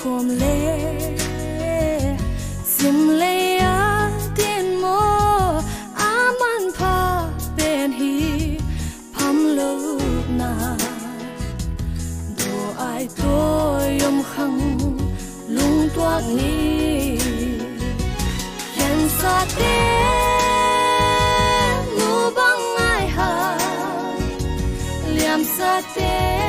Kawm le sim lei a tin maw, a manpha pen hi pham lo na. Daw ai tawi om khang lungtuak ni. Khensate mu bang ngai ha, liamsate